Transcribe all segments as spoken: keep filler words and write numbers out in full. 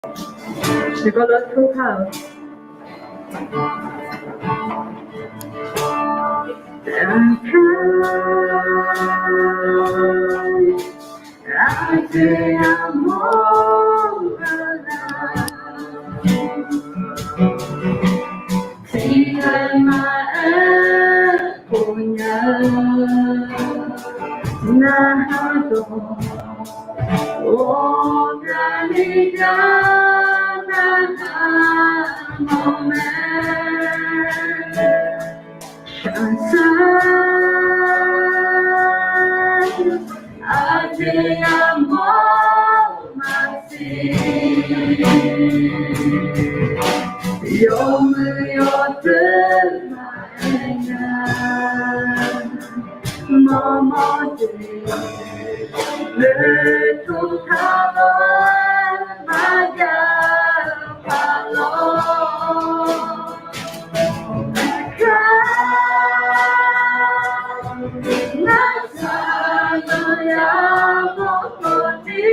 Tiqkawv lof-aer tur kar-euq. Aqjeq yamawr-eu nar, tiqghaq maqaer khof nya-eu narhaq dawq, ghawqmyani jar narhaq mawf mae. Shaqshaq aqjeq yamawr maqsiq, yawmuiq yawdoer maqaer nya. Mawrmawr jeq noeqtmq taq-awr maqjav paq lawr. Aqkaq, ngar saqdawq yamawr khawf ni,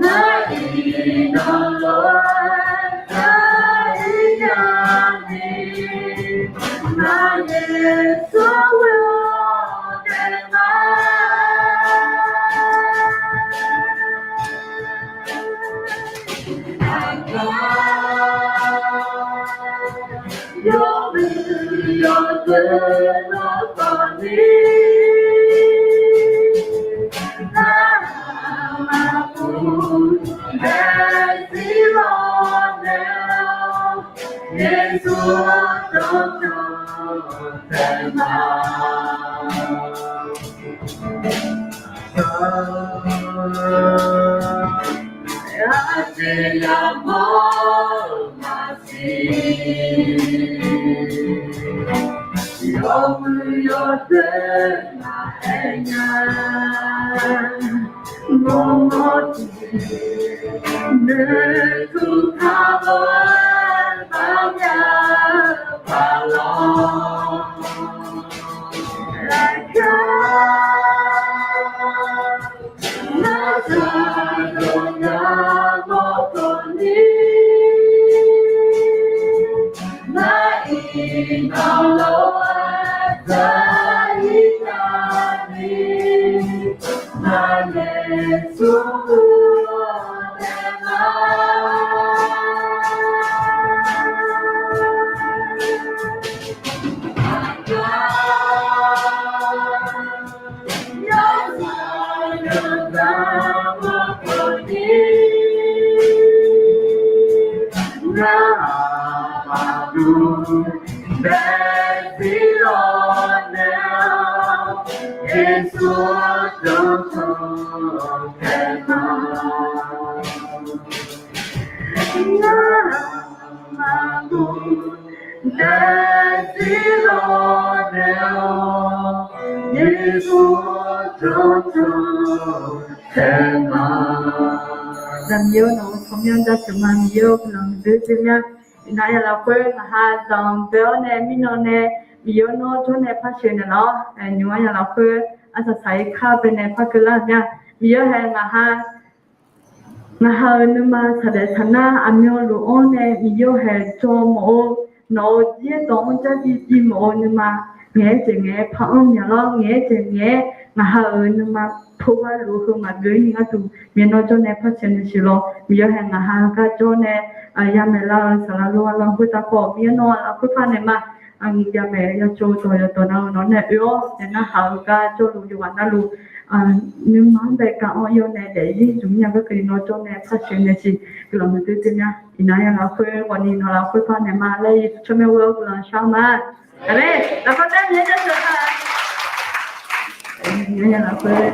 nar iqnan lof-aer taq-ir nya ni, nar Yeqsur ghoe-awr daef ma. Aqkaq, yawmuiq yawdoer lawrkhawf ni, narhaq maqmuiq daefzir lawr naeq-awr, Yeqsur dawrcawq taef ma. Aqjeq yamawr-eu maqsiq, yawmuiq yawdoer maqaer nya. Mawrmawr jeq noeqtmq taq-awr maqjav paq lawr. Aqkaq, ngar saqdawq yamawr khawf ni, nar iqnan lof-aer taq-ir nya ni, nar Yeqsur ghoe-awr daef ma. Aqkaq, yawmuiq yawdoer lawrkhawf ni, narhaq maqmuiq daefzir lawr naeq-awr, Yeqsur dawrcawq taef ma. Narhaq maqmuiq daefzir lawr naeq-awr, Yeqsur dawrcawq taef ma. Zaqmiq-awr, nawq-euq tsawrmyanr jaceuq ma. Miqyaer-awr, guiqlanq huiqdui dui mya. Iqnan ya lafkhoer ngaq ha zanqbae-awr nae mirnan nae, Miqyaer nawr jawr nae par sheuq naeq lawr. Nymq-anr ya lafkhoer arsaq saq-ir kar bae nae par keuvlar-euq mya. Miqyaer hae ngaq ha Ngaq ha-euq nuima saqdaef saqnar aqmyanluf-anr nae Miqyaer-awr hae jawr mawf-eu, nawq-euq yaerdawq-anr jarjiv jiv mawf-eu nuima, ngaeq-aer jeq ngaeq-aer par-anr mya lawr, ngaeq-aer jeq ngaeq-aer ngaq ha-euq nuima tov gharluf-eu heu maqgeuf-ir ni gharduq Miqyaer nawr jawr nae par sheuq naeq siq lawr. Miqyaer hae ngaq ha gar jawr nae yamaeq lar-eu saqlaq lof-aer lar khoertav khawf Miqyaer nawr lafkhoer par naeq ma. Yamaeq ya tsov dawq yawdawq nav-eu nawq nae oe-awr nae narhaq-eu gar jawrluf yawqghaq navluf nuima-anr bae ga-anr ir-awr nae daefzir zmq-ir nya garkeuv ni nawr jawr nae par sheuq naeq siq. Guiqlanq huiqdui dui mya. Iqnan ya lafkhoer ghawqni nawq lafkhoer par naeq ma laer Yeqsur tsawrmyanr ghoe-awr guiqlanq shar ma. Aqmeq. Lafkhoer taef-aer jaceuq-a. Iqnan ya lafkhoer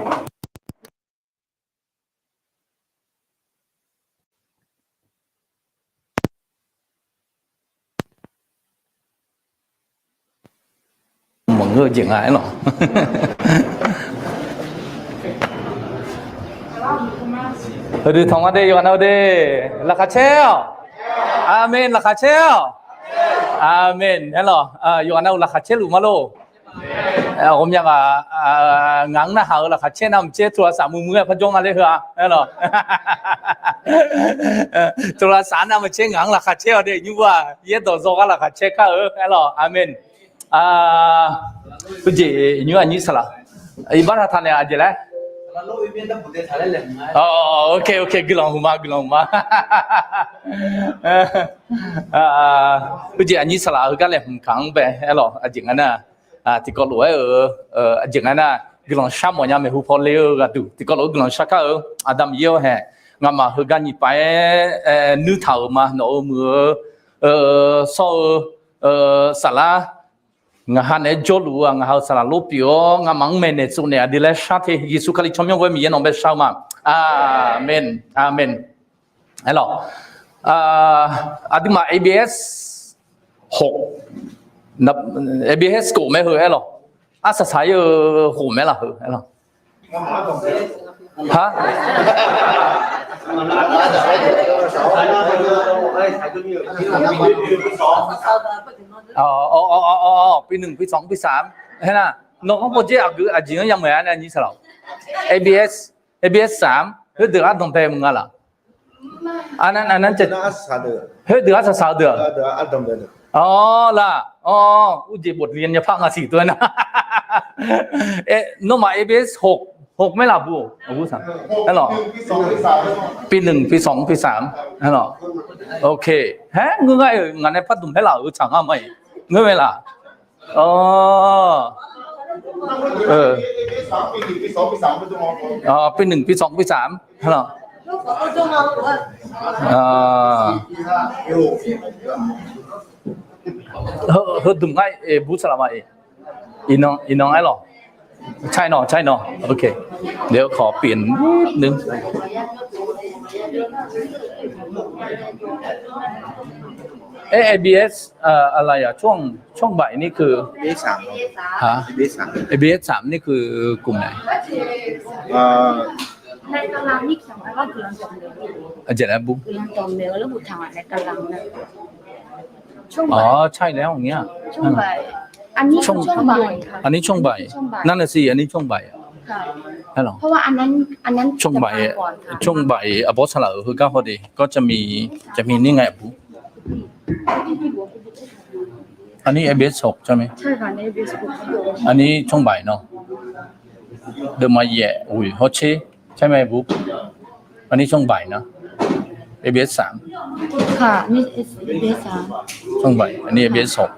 maqngeur-eu jeq nga aer lawq. Heudui tanq nga de yawqghaq nav-eu de. Laqkhaq caer-awq. Aqmeq. Laqkhaq caer-awq. Aqmeq aer lawq. Yawqghaq nav-euq laqkhaq caerluf ma lor. Ghawqmya ghaq, ngaq-anr narhaq-euq laqkhaq caer navmaqtser โทรศัพท์ muiq muiq-aer parjawr nga ler heu-a, aerlawq. โทรศัพท์ navmaqtser ngaq-anr laqkhaq caer-awq de, nymr-aq yaerdawq zaw gar laqkhaq caer kar-eu, aerlawq, aqmeq. Uijeq nymr aqnyir saqlaq, iqbax taqtaq naeq aqjeq laer. Ok, ok, guiqlanq hmq ma, guiqlanq hmq ma. Uijeq aqnyir saqlaq heugar laeqhmq kaq-anr bae, aerlawq, aqjeq nga nar, tiqkawv lof-aer-euq, aqjeq nga nar, guiqlanq shar mawfnya maeqhu paw le-eu ghaqduq tiqkawv lof-aer guiqlanq shar kar-eu, Aqda Miqyaer-awr hae, ngamaf heugar nyiq paf-aer nuir taq-euq ma, nawq-euq muiq-eu, sawr-eu, saflar, ngaq ha naeq-aer jawrluf-eu-aq, ngaq ha-euq saqlaq lor pyeuf-awr, ngamaf-anr maeqnaeq tsovnaeq aqdui laer shar te. Yeqsur Kali tsawrmyanr ghoer Miqyaer nawq bae shar-eu ma. Aqmeq, aqmeq. Aerlawq, aqduimaf ABS hoq, ABS khof mae heu aerlawq. Arsaq saq-ir-eu khof mae laf heu aerlawq. Ha? Awq, awq, awq, awq, awq, ปีหนึ่ง ปีสอง ปีสาม aernar, nawq-anr bawdzer aqgeu aqjeq-anr yamawf-aer nae nyir saqlaq-awq. ABS, ABS สาม khoerdeuq ardanqbae maqnga laf. Khoerdeuq arsaq saq-eu deuq-aq. Awq laq, awq, uijeq bofdui nya par nga siq tov-aer nar. Nawmaf ABS hoq, hoq mae laf bu, aerlawq. ปีหนึ่ง ปีสอง ปีสาม aerlawq. Ok, haer ngeur ngar-eu, ngaq nae par dmq haer laf-euq tsaq ngar ma-iq, ngeur mae laf. Awq, ปีหนึ่ง ปีสอง ปีสาม aerlawq. Heudmq ngar-iq bur saqlaq ma-iq. Iqnan, iqnan aerlawq. ใช่เนาะ ใช่เนาะ โอเค เดี๋ยวขอเปลี่ยนนิดนึง เอ๊ะ เอบีเอส เอ่อ อะไรอ่ะ ช่วง ช่วงบ่ายนี่คือ เอบีเอสสาม ครับ ฮะ เอบีเอสสาม เอบีเอสสาม นี่คือกลุ่มไหน เอ่อ ในตารางนี่เขียนไว้ว่า กำลังจบเร็ว อาจารย์แล้วบุ๊ก กำลังจบเร็ว แล้วผมถามว่าในตารางนะ ช่วงบ่าย อ๋อ ใช่แล้วอย่างเงี้ย ช่วงบ่าย อันนี้คือช่วงบ่ายค่ะ อันนี้ช่วงบ่าย ช่วงบ่าย นั่นน่ะสิ อันนี้ช่วงบ่ายอะ ค่ะ ใช่เหรอ เพราะว่าอันนั้น อันนั้น ช่วงบ่าย จะมาก่อนค่ะ ช่วงบ่าย อ่ะ เพราะสลับคือเก้าพอดี ก็จะมี จะมีนี่ไง อันนี้ เอบีเอสหก ใช่ไหม ใช่ค่ะ ใน เอบีเอสหก อันนี้ช่วงบ่ายเนาะ เดิมมาแย่ อุ้ย ฮอตเช่ ใช่ไหมบุ๊ก อันนี้ช่วงบ่ายนะ เอบีเอสสาม ค่ะ อันนี้ เอบีเอสสาม ช่วงบ่าย อันนี้ เอบีเอสหก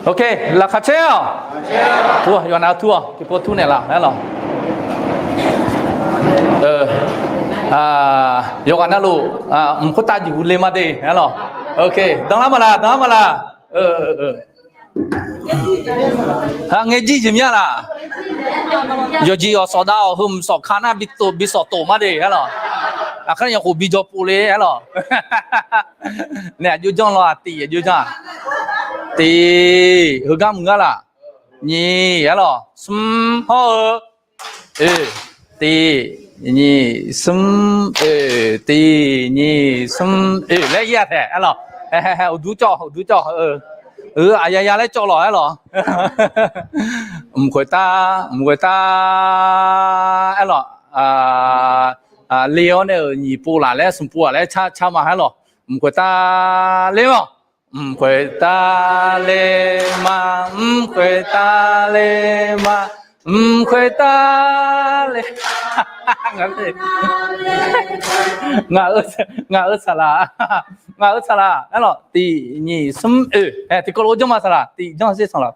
Ok, laqkhaq caer-awq. Yawqha nav tur-awq, tiqpov tur naeqlaf aerlawq. Yawqghaq navluf mq khoertav jeqhu le ma de aerlawq. Ok, danlar maqlaq, danlar maqlaq. Ngaer jir jeq mya laq. Yawqjeq yawqsawf dav-awq, heu mq sawf ka nar bi sawf tof ma de aerlawq. Aqkar yawkhof bi jawr pov le aerlawq. Nae aqjox janr law-aq, tiq aqjox janr-aq. Tiq, heugar mq ngar laq. Nyiq aerlawq, smr hawr-eu. Tiq, nyiq smr oeq, tiq nyiq smr oeq laer ir-a taeq aerlawq. Uqduq cawv, uqduq cawv. Aqyaya laer cawv lawq aerlawq. Mq khoeq tav, mq khoeq tav aerlawq. Le-awr nae-euq nyiq pov laf laer smq pov-aq laer car car ma aerlawq. Mq khoeq tav le-awq. Mq khoeq tav le ma, mq khoeq tav le ma, mq khoeq tav le. Ngaq-euq saqlaq, ngaq-euq saqlaq aerlawq. Tiq nyiq smr oeq, tiqkawv lof janr ma saqlaq, tiq janr sher sanqlaq.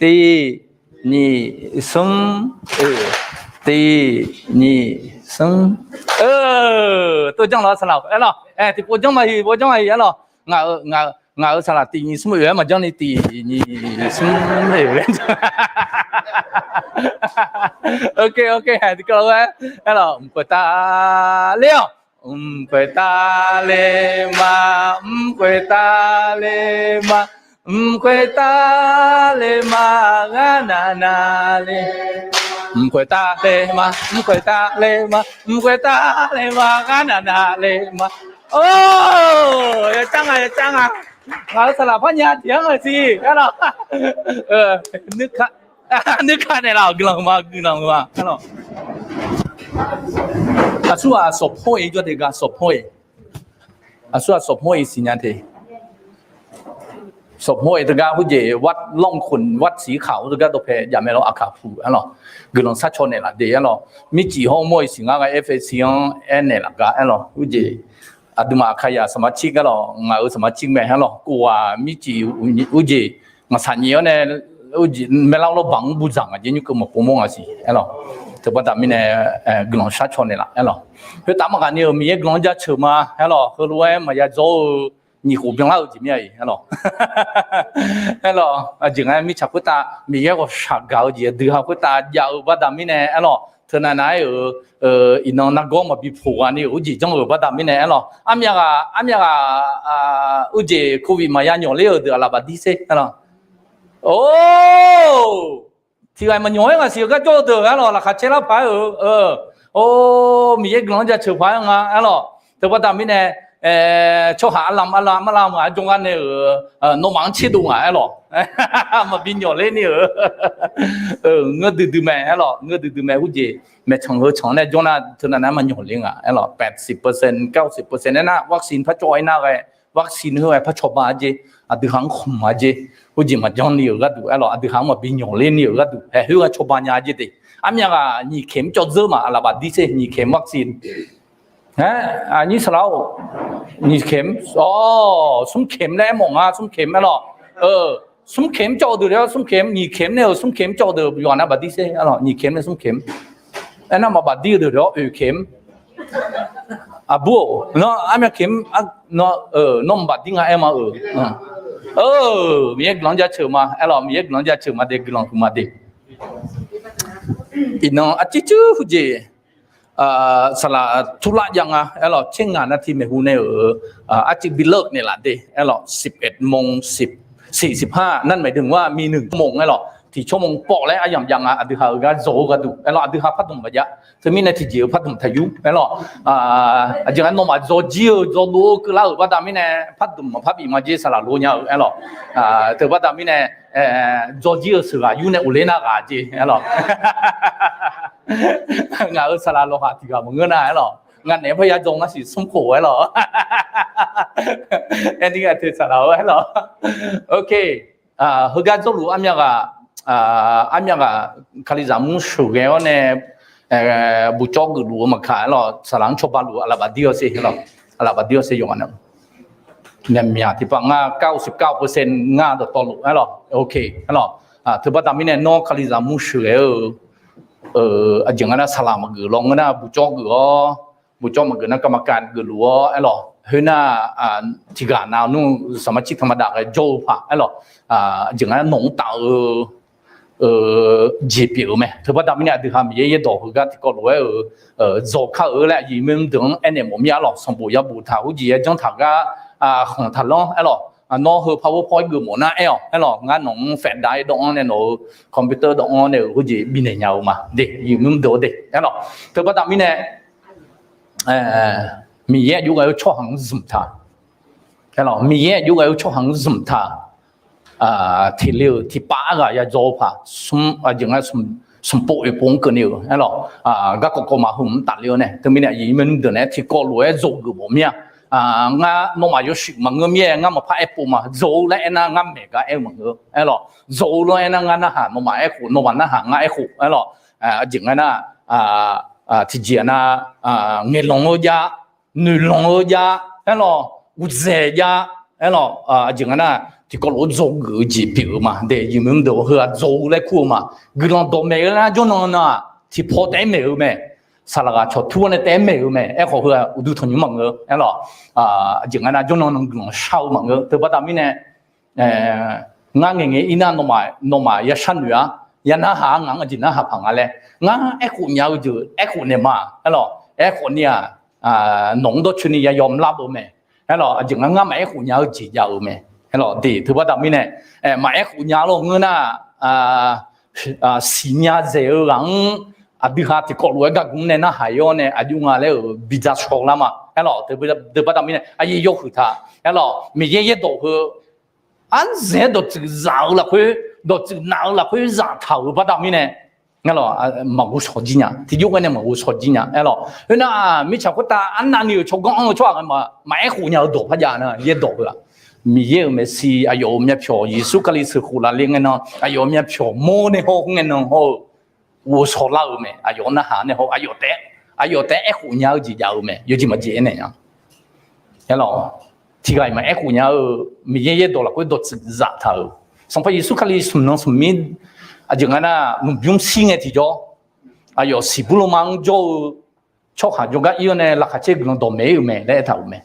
Tiq nyiq smr oeq, tiq nyiq smr. Tov janr lawq saqlaq aerlawq. Tiqpov janr ma hiq, pov janr ma hiq aerlawq. Ngaq-euq saqlaq tiq nyiq smr oeq-aer maqjanr ni tiq nyiq smr oeq. Ok ok, tiqkawv lof-aer aerlawq. Mq khoeq tav le-awq. Mq khoeq tav le ma, mq khoeq tav le ma, mq khoeq tav le ma, ghar nav nav le. Mq khoeq tav le ma, mq khoeq tav le ma, mq khoeq tav le ma, ghar nav nav le ma. Or, yacar nga, yacar nga. Ngaq-euq saqlaq par nya tiq-anr-eu siq aerlawq. Nuikar naeqlaf-awq, guiqlanq ma, guiqlanq ma aerlawq. Aqsur-aq sawqpawr-iq jawr te gar sawqpawr-iq. Aqsur-aq sawqpawr-iq siqnya te. Sawqpawr-iq teugar khoerjeq วัดร่องขุ่น วัดสีขาว teugar dawqpae jav mae lawr, aqkaq puq aerlawq. Guiqlanq sharcaw naeqlaf de aerlawq. Mircif hawr mawr-iq siq ngar ghae FAC-anr aernaeq laf gar aerlawq. Khoerjeq aqduimaf aqkaqyaq saqmaqtser gar lawq, ngaq-euq saqmaqtser mae aerlawq. Kov-aq mircif khoerjeq ngaqsaq nyiq-awr nae, maerlar lawrbaq-anr budzaq ngaq jeq nymr keuv maqpov mawr ngaq siq aerlawq. Teubaqda mirnae guiqlanq sharcaw naeqlaf aerlawq. Khoertav maqghaq ni-euq Miqyaer guiqlanq-anr jaceuq ma aerlawq. Heulof-aer maqya dzawr-eu nyiq khof byanlar-euq jeq mir-a iq aerlawq. Aerlawq, aqjeq nga mirtsaq khoertav Miqyaer ghawqshaq gaq-eu jeq aqdui ha khoertav jav-eu baqda mirnae aerlawq. Teunav nav-aer-euq iqnan nargawr maqbi poq ghaq ni-euq jeq janr-euq baqda mirnae aerlawq. Armyav ghaq, armyav ghaq, urjeq โควิด maqya nyawq ler-euq deuq aqlaf bafdir sher aerlawq. Or, tiqghaq maqnyawq-aer ngaq siq-eu gar jawr-eu deuq aerlawq, laqkhaq caer lar paq-aer-euq. Or, Miqyaer guiqlanq-anr jaceuq paq-aer nga aerlawq. Teubaqda mirnae tsawrhaq arlam arlam arlam maq-aer jawr gar nae-euq nawmaf-anr tserdov ngaq aerlawq. Maqbi nyawq ler ni-euq ngeur duidui mae aerlawq, ngeur duidui mae. Khoerjeq maeqtsanq heu tsanq nae jawr nar teunav nav-aer maqnyawq ler nga aerlawq. แปดสิบเปอร์เซ็นต์ เก้าสิบเปอร์เซ็นต์ aernar วัคซีน par cawv-aer nar ghae วัคซีน heu ghae par cawba-a jeq, aqdui ha-anr khmq-a jeq, khoerjeq maqjanr ni-euq gharduq aerlawq, aqdui ha-anr maqbi nyawq ler ni-euq gharduq hae khoer ghae cawba nya jeq de. Armyav ghaq nyiq เข็ม cawv dzeur ma, aqlaf bafdir sher nyiq เข็ม วัคซีน Aer, aqnyir saqlaq-or, nyiq เข็ม or, smr เข็ม laer aermawf nga, smr เข็ม aerlawq. Smr เข็ม cawv-eu deuq laer-awr, smr เข็ม, nyiq เข็ม nae-euq smr เข็ม cawv-eu deuq yawqha nar bafdir sher aerlawq, nyiq เข็ม nae smr เข็ม. Aernar maqbafdir-eu deuq laer-awr oeq เข็ม. Aqbur-or, nawr armyav เข็ม, nawr maqbafdir nga aer ma-euq. Miqyaer guiqlanq-anr jaceuq ma aerlawq, Miqyaer guiqlanq-anr jaceuq ma de, guiqlanq huiq ma de. Iqnan arcuir cuir huiq jeq saqlaq turlar jav nga aerlawq, tser ngaq นาที maeqhu nae-euq arcuir bi lar naeqlaf de aerlawq, สิบเอ็ดโมง สิบ สี่สิบห้า nar maeqdui-a มีหนึ่งชั่วโมง aerlawq, tiq ชั่วโมง pawv laer aryamq jav nga, aqdui ha-euq gar dzaw-eu gharduq aerlawq, aqdui ha pardmq maqjav. Teumirnae tiqjeq-eu pardmq taq yur aerlawq. Aqjeq nga nawmaf dzawjir-eu dzawdov-eu keuvlar-euq baqda mirnae pardmq maqpar bif ma jer saqlaq lo nya-eu aerlawq. Teubaqda mirnae dzawjir-eu sheuqghaq yur nae ghofler nar ghaq jeq aerlawq. Ngaq-euq saqlaq lawqhaq tiq ghaq maqngeur nar aerlawq. Ngaq naeq-aer parya dzaw ngar siq smr khof aerlawq. Aerni ghae teu saqlaq-eu aerlawq. Ok. Heugar jawrluf armyav ghaq, armyav ghaq Kalizaq mur sheuqghae-awr nae buqcawv geufluf-eu maqkaq aerlawq, saqlaq-anr cawba luf-eu aqlaf bafdir-awr sher aerlawq, aqlaf bafdir-awr sher yawqghaq nae myaqmyaq tiqpav ngar เก้าสิบเก้าเปอร์เซ็นต์ ngar dawqtawvluf aerlawq. Ok aerlawq. Teubaqda mirnae nawr Kalizaq mur sheuqghae-eu aqjeq nga nar saqlaq maqgeuf law ngeur nar buqcawv geuf-awr, buqcawv maqgeuf nar กรรมการ geufluf-awr aerlawq. Khoernar tiqghaq nav nmr saqmar cir tanqma daq ghae jawr-eu paq aerlawq. Aqjeq nga nar nawq-anr taf-eu jeq pyeuf-eu mae. Teubaqda mirnae aqdui ha Miqyaer yaerdawq heugar tiqkawv lof-aer-euq dzaw kar-eu laer aqyuif mr deuq-anr aernaeq mawf mir-a lawq. Sanqbof yabof taq heujeq-aer janr taq gar khanq taq lanr aerlawq. Nawr heu พาวเวอร์พอยต์ geufmawf nar aer-awq aerlawq. Ngar nawq-anr แฟลชไดรฟ์ dawv-anr nae nawq-euq คอมพิวเตอร์ dawv-anr nae-euq heujeq bifnaeq nya-eu ma de, aqyuif mr deuq-awr de aerlawq. Teubaqda mirnae Miqyaer aqjox ghae-eu tsawrhaq-anr zmq taq. Aerlawq, Miqyaer aqjox ghae-eu tsawrhaq-anr zmq taq. Teqle-euq tiqpav ghaq yadzaw-eu paq, aqjeq nga smq pov oeq pov-anr keuvni-euq aerlawq, garkawv kawv maqheu mq tafle-awr nae teumirnae aqyuif nymr deuq nae tiqkawv lof-aer dzawgeuf mawf mir-a. Ngar nawmaf yawshuif maqngeur mir-aer ngar maqpar aer pov ma. Dzaw-eu laer aernar ngar maeq gar aer-eu maqngeur aerlawq. Dzaw-eu laer aernar ngar narhaq nawmaf aerkhof, nawmaf narhaq ngar aerkhof aerlawq. Aqjeq nga nar, tiqjeq-a nar, ngaeqlanq-eu jav, noeqlanq-eu jav aerlawq, uqdzaeq jav aerlawq. Aqjeq nga nar, tiqkawv lof-aer dzawgeuf-eu jeq pyeuf-eu ma. Daef aqyuif nymr deuq heu-aq dzaw-eu laer kur-eu ma. Guiqlanq dawqmaeq-eu laer jawrnan nan-aq tiqpaw taef-aer maeq-eu mae. Saqlaq ghaq cawq tur-awr nae taef-aer maeq-eu mae. Aerkhawf heu-aq uqduq tanqnymr maqngeur aerlawq. Aqjeq nga nar jawrnan nan guiqlanq shar-eu maqngeur. Teubaqda mirnae, ngar ngaeqngae ir nar nawmaf yashar noeq-ar, ya narhaq-ar, ngaq-anr aqjeq narhaq paq nga laer. Ngar aerkhof nya-eu jeq aerkhof naeq ma aerlawq. Aerkhawf ni-aq, nawq-anr dawrcoeni ya yawmlar beu mae aerlawq. Aqjeq nga ngar maqaer khof nya-eu jeq jav-eu mae aerlawq. Daef teubaqda mirnae, maqaer khof nya lawr ngeur nar, siqnya dzaeq-eu ghaq-anr aqdui ha tiqkawv lof-aer gargmr nae narhaq-ir-awr nae aqjox nga laer-euq bi dzaq shaw lar ma aerlawq. Teubaqda mirnae aqyuif yawhuiq taq aerlawq. Miqyaer yaerdawq heu arzaeq-aer dawqtsuif zaf-eu lafkhoer, dawqtsuif naf-eu lafkhoer zaftaq-euq baqda mirnae aerlawq, maqghovshaw jir nya. Tiqjawr ghae nae maqghovshaw jir nya aerlawq. Khoernar, mirtsaq khoertav arnavni-euq tsawrganr anr-eu tsawrhaq nga maqaer khof nya-eu dawq par jav nar yaerdawq heu-aq, Miqyaer-euq maeqshi, aqyawf-euq myavpyawq Yeqsur Kali sheuqkhof lafle ngae nan aqyawf-euq myavpyawq mawr nae hawr-eu ngae nan hawr-eu ghovshaw lar-eu mae. Aqyawf-anr narhaq nae hawr, aqyawf taef-aer aerkhof nya-eu jeq jav-eu mae. Yawjeq maqjeq aernaeq nya aerlawq. Tiqghaq-iq maqaer khof nya-eu Miqyaer yaerdawq lafkhoer dawqtsuif zaftaq-euq Sanqpaq Yeqsur Kali smq nan smq mir aqjeq nga nar lmqbymr shir ngae tiqjawr, aqyawf siqbur lanma-anr jawr-eu tsawrhaq jawrgar ir-awr nae laqkhaq caer guiqlanq dawqmaeq-ir-euq mae laer aertaq-euq mae.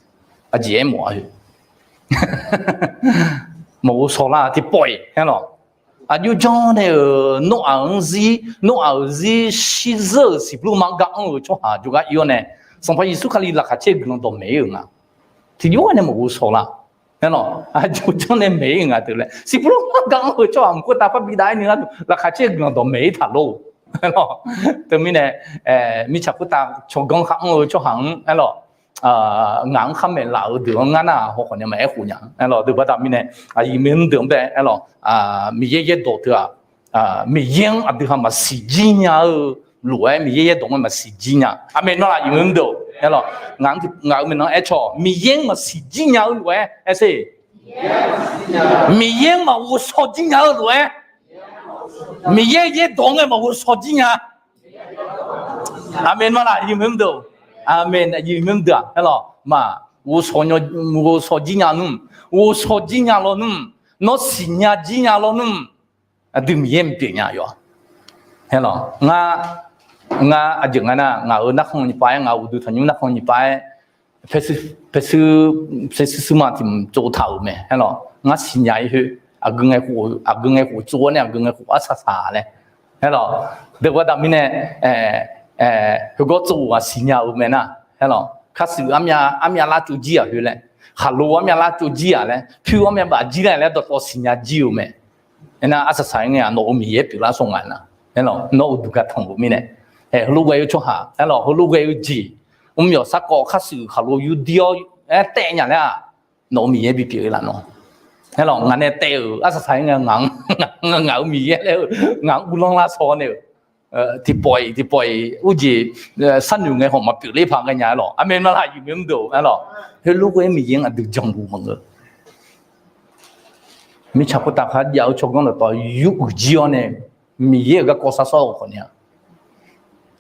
Aqjeq aermawf-a heu maqghovshaw lar tiqpawf-iq aerlawq. Aqjox janr nae-euq Noraq-anr zir, Noraq-euq zir shir zeur-euq siqbur lanma-anr gar anr-eu tsawrhaq jawrgar ir-awr nae Sanqpaq Yeqsur Kali laqkhaq caer guiqlanq dawqmaeq-ir-euq nga. Tiqjawr ghae nae maqghovshaw lar aerlawq. Aqjox janr nae maeq-ir nga teu laer siqbur lanma gar anr-eu tsawrhaq mq khoertav parbi dav-aer ni gharduq laqkhaq caer guiqlanq dawqmaeq-ir taq lor aerlawq. Teumirnae mirtsaq khoertav tsawrganr khar anr-eu tsawrhaq-anr aerlawq, ngaq-anr khar maeqlaf-eu deuq-anr ngar nar hawkhawf nae maqaer khof nya aerlawq. Teubaqda mirnae aqyuif maqnmr deuq-anr bae aerlawq, Miqyaer yaerdawq teu-aq, Miqyaer-anr aqdui ha maqsiq jir nya-eu lof-aer Miqyaer yaerdawq-anr maqsiq jir nya. Aqmeq nawr laf aqyuif maqnmr deuq aerlawq. Ngaq-euq maqngeur aer caw Miqyaer-anr maqsiq jir nya-eu lof-aer aer sher. Miqyaer-anr maqghovshaw jir nya-eu lof-aer Miqyaer yaerdawq-anr ngae maqghovshaw jir nya. Aqmeq nawr laf aqyuif maqnmr deuq. Aqmeq aqyuif maqnmr deuq-aq aerlawq. Maqghovshaw jir nya nmr, ghovshaw jir nya lawnmr, nawr siqnya jir nya lawnmr, aqdui Miqyaer mqpyeuf nya yawf-a aerlawq. Ngar, ngar aqjeq nga nar ngaq-euq narkhan nyiq pav-aer, ngaq-euq uqduq tanqnymr narkhan nyiq pav-aer paershuir, paershuir ma tiq tsov taq-euq mae aerlawq. Ngar siqnya-ir khoer aqgeu ngae khof tsov-awr nae aqgeu ngae khof arsaq saq laer aerlawq. Deuq baqda mirnae heugar tsov-euq ghaq siqnya-euq mae nar aerlawq. Kharshuif armyav lar tsov jir-aq khoer laer, khaqlo armyav lar tsov jir-aq laer, pyur armyav baf jir laer laer dawqtawv siqnya jir-euq mae. Aernar arsaq saq-aer ngae-aq nawq-euq Miqyaer pyeuflar shawr nga nar aerlawq. Nawr uqduq gar tanq-euq mirnae, heulof ghae-eu tsawrhaq aerlawq, heulof ghae-eu jeq, mr yawq sarkawv kharshuif khaqlo yurdir-awr aer taev nya laer-aq, nawq-euq Miqyaer bipyeuf-ir laf nawr aerlawq. Ngaq nae taev-euq arsaq saq-aer ngae ngaq-anr, ngaq-euq Miqyaer laer-eu ngaq-anr uvlanr lar shaw nae-euq tiqpawf-iq tiqpawf-iq urjeq sharnoeq ngae hawq maqpyeuf ler paq ghaenya aerlawq. Aqmeq nawr laf aqyuif maqnmr deuq aerlawq. Heulof ghae-eu Miqyaer-anr aqdui janluf maqngeur. Mirtsaq khoertav khar jav-eu tsawrganr dawqtawv yuruiq jir-awr nae Miqyaer-euq garkawv shar sawr-eu khawf ni-a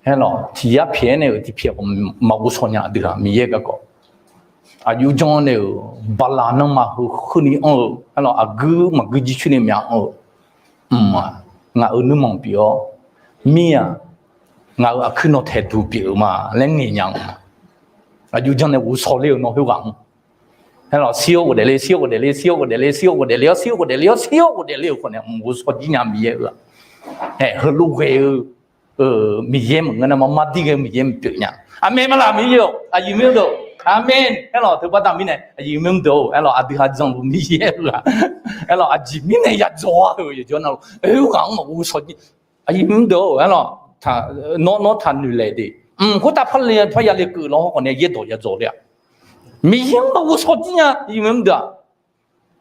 aerlawq. Tiq yar pyaeq-aer nae-euq tiq pyaeq khawf maqghovshaw nya aqdui-aq Miqyaer-euq garkawv. Aqjox janr nae-euq bala nanrma heu heuni anr-eu aerlawq, aqguir maqguir jircoer ni myav anr-eu mq-aq, ngaq-euq nuirmanq pyeuf-awr, mir-aq, ngaq-euq aqkuir nawq taeqduq pyeuf-eu ma laer ngaeq nya-eu ma. Aqjox janr nae ghovshaw ler-eu nawr khoerghaq-anr aerlawq, shir-awr ghofdaef ler, shir-awr ghofdaef ler, shir-awr ghofdaef ler, shir-awr ghofdaef ler-awr, shir-awr ghofdaef ler-awr, shir-awr ghofdaef ler-eu khawf nae mq ghovshaw jir nya Miqyaer-euq-aq, heulof ghae-eu Miqyaer maqngeur nar maqmar dir ghae-eu Miqyaer maqpyeuf nya. Aqmeq ma laf Miqyaer-or, aqyuif maqnmr deuq. Aqmeq aerlawq. Teubaqda mirnae aqyuif maqnmr deuq-or aerlawq, aqdui ha janluf Miqyaer-euq-aq aerlawq, aqjeq mirnae yadzawr-a heu yawqjawr navluf oerghaq-anr maqghovshaw jir. Aqyuif maqnmr deuq-or aerlawq, nawr taqnoeq laeq de. Mq khoertav par le, par ya le keuv law hawr khawf nae yaerdawq ya dzaw ler-aq. Miqyaer-anr maqghovshaw jir nya, iqmir mr deuq-aq.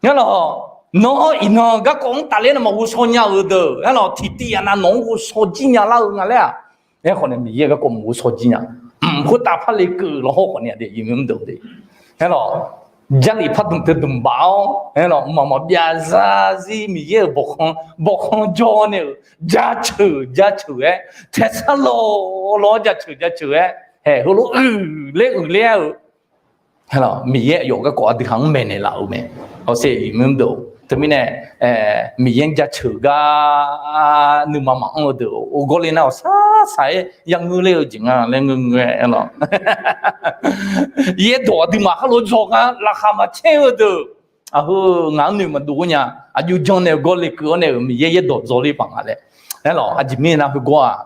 Aerlawq, nawr iqnan garkawv-anr tafler nae maqghovshaw nya-euq deuq, aerlawq, tiqtiv aqnav nawq-anr ghovshaw jir nya lar-eu nga laer-aq. Aerkhawf nae Miqyaer garkawv maqghovshaw jir nya. Mq khoertav par le keuv law hawr khawf nae aqdui iqmir mr deuq de. Aerlawq, Jarlif pardmq teudmq baf-awr, aerlawq, mqmaq maqbyav zarzir Miqyaer-euq bawqkhanq, bawqkhanq jawr nae-euq jaceuq jaceuq-aer, taesar law law-awr jaceuq jaceuq-aer, haeq heulof uiqler uiqler-aer-eu, Miqyaer aqyawf garkawv aqdui haq-anr maeqnaeq laf-euq mae. Hawsher iqmir mr deuq, teumirnae Miqyaer-anr jaceuq gar nuima maqanr-eu deuq, gawrle nar-awq sar saq-aer yangeur ler-eu jeq nga laer ngeur ngeur-aer, aerlawq, yaerdawq aqduimaf khar lof dzawgar laqkhaq maqcaer-eu deuq, aqheu ngaq-anr noeq maqdov-ar nya. Aqjox jannaeq-eu gawrle keuv-awr nae-euq Miqyaer yaerdawq dzawler paq nga laer. Aerlawq, aqjeq mirnae nar heugar-aq,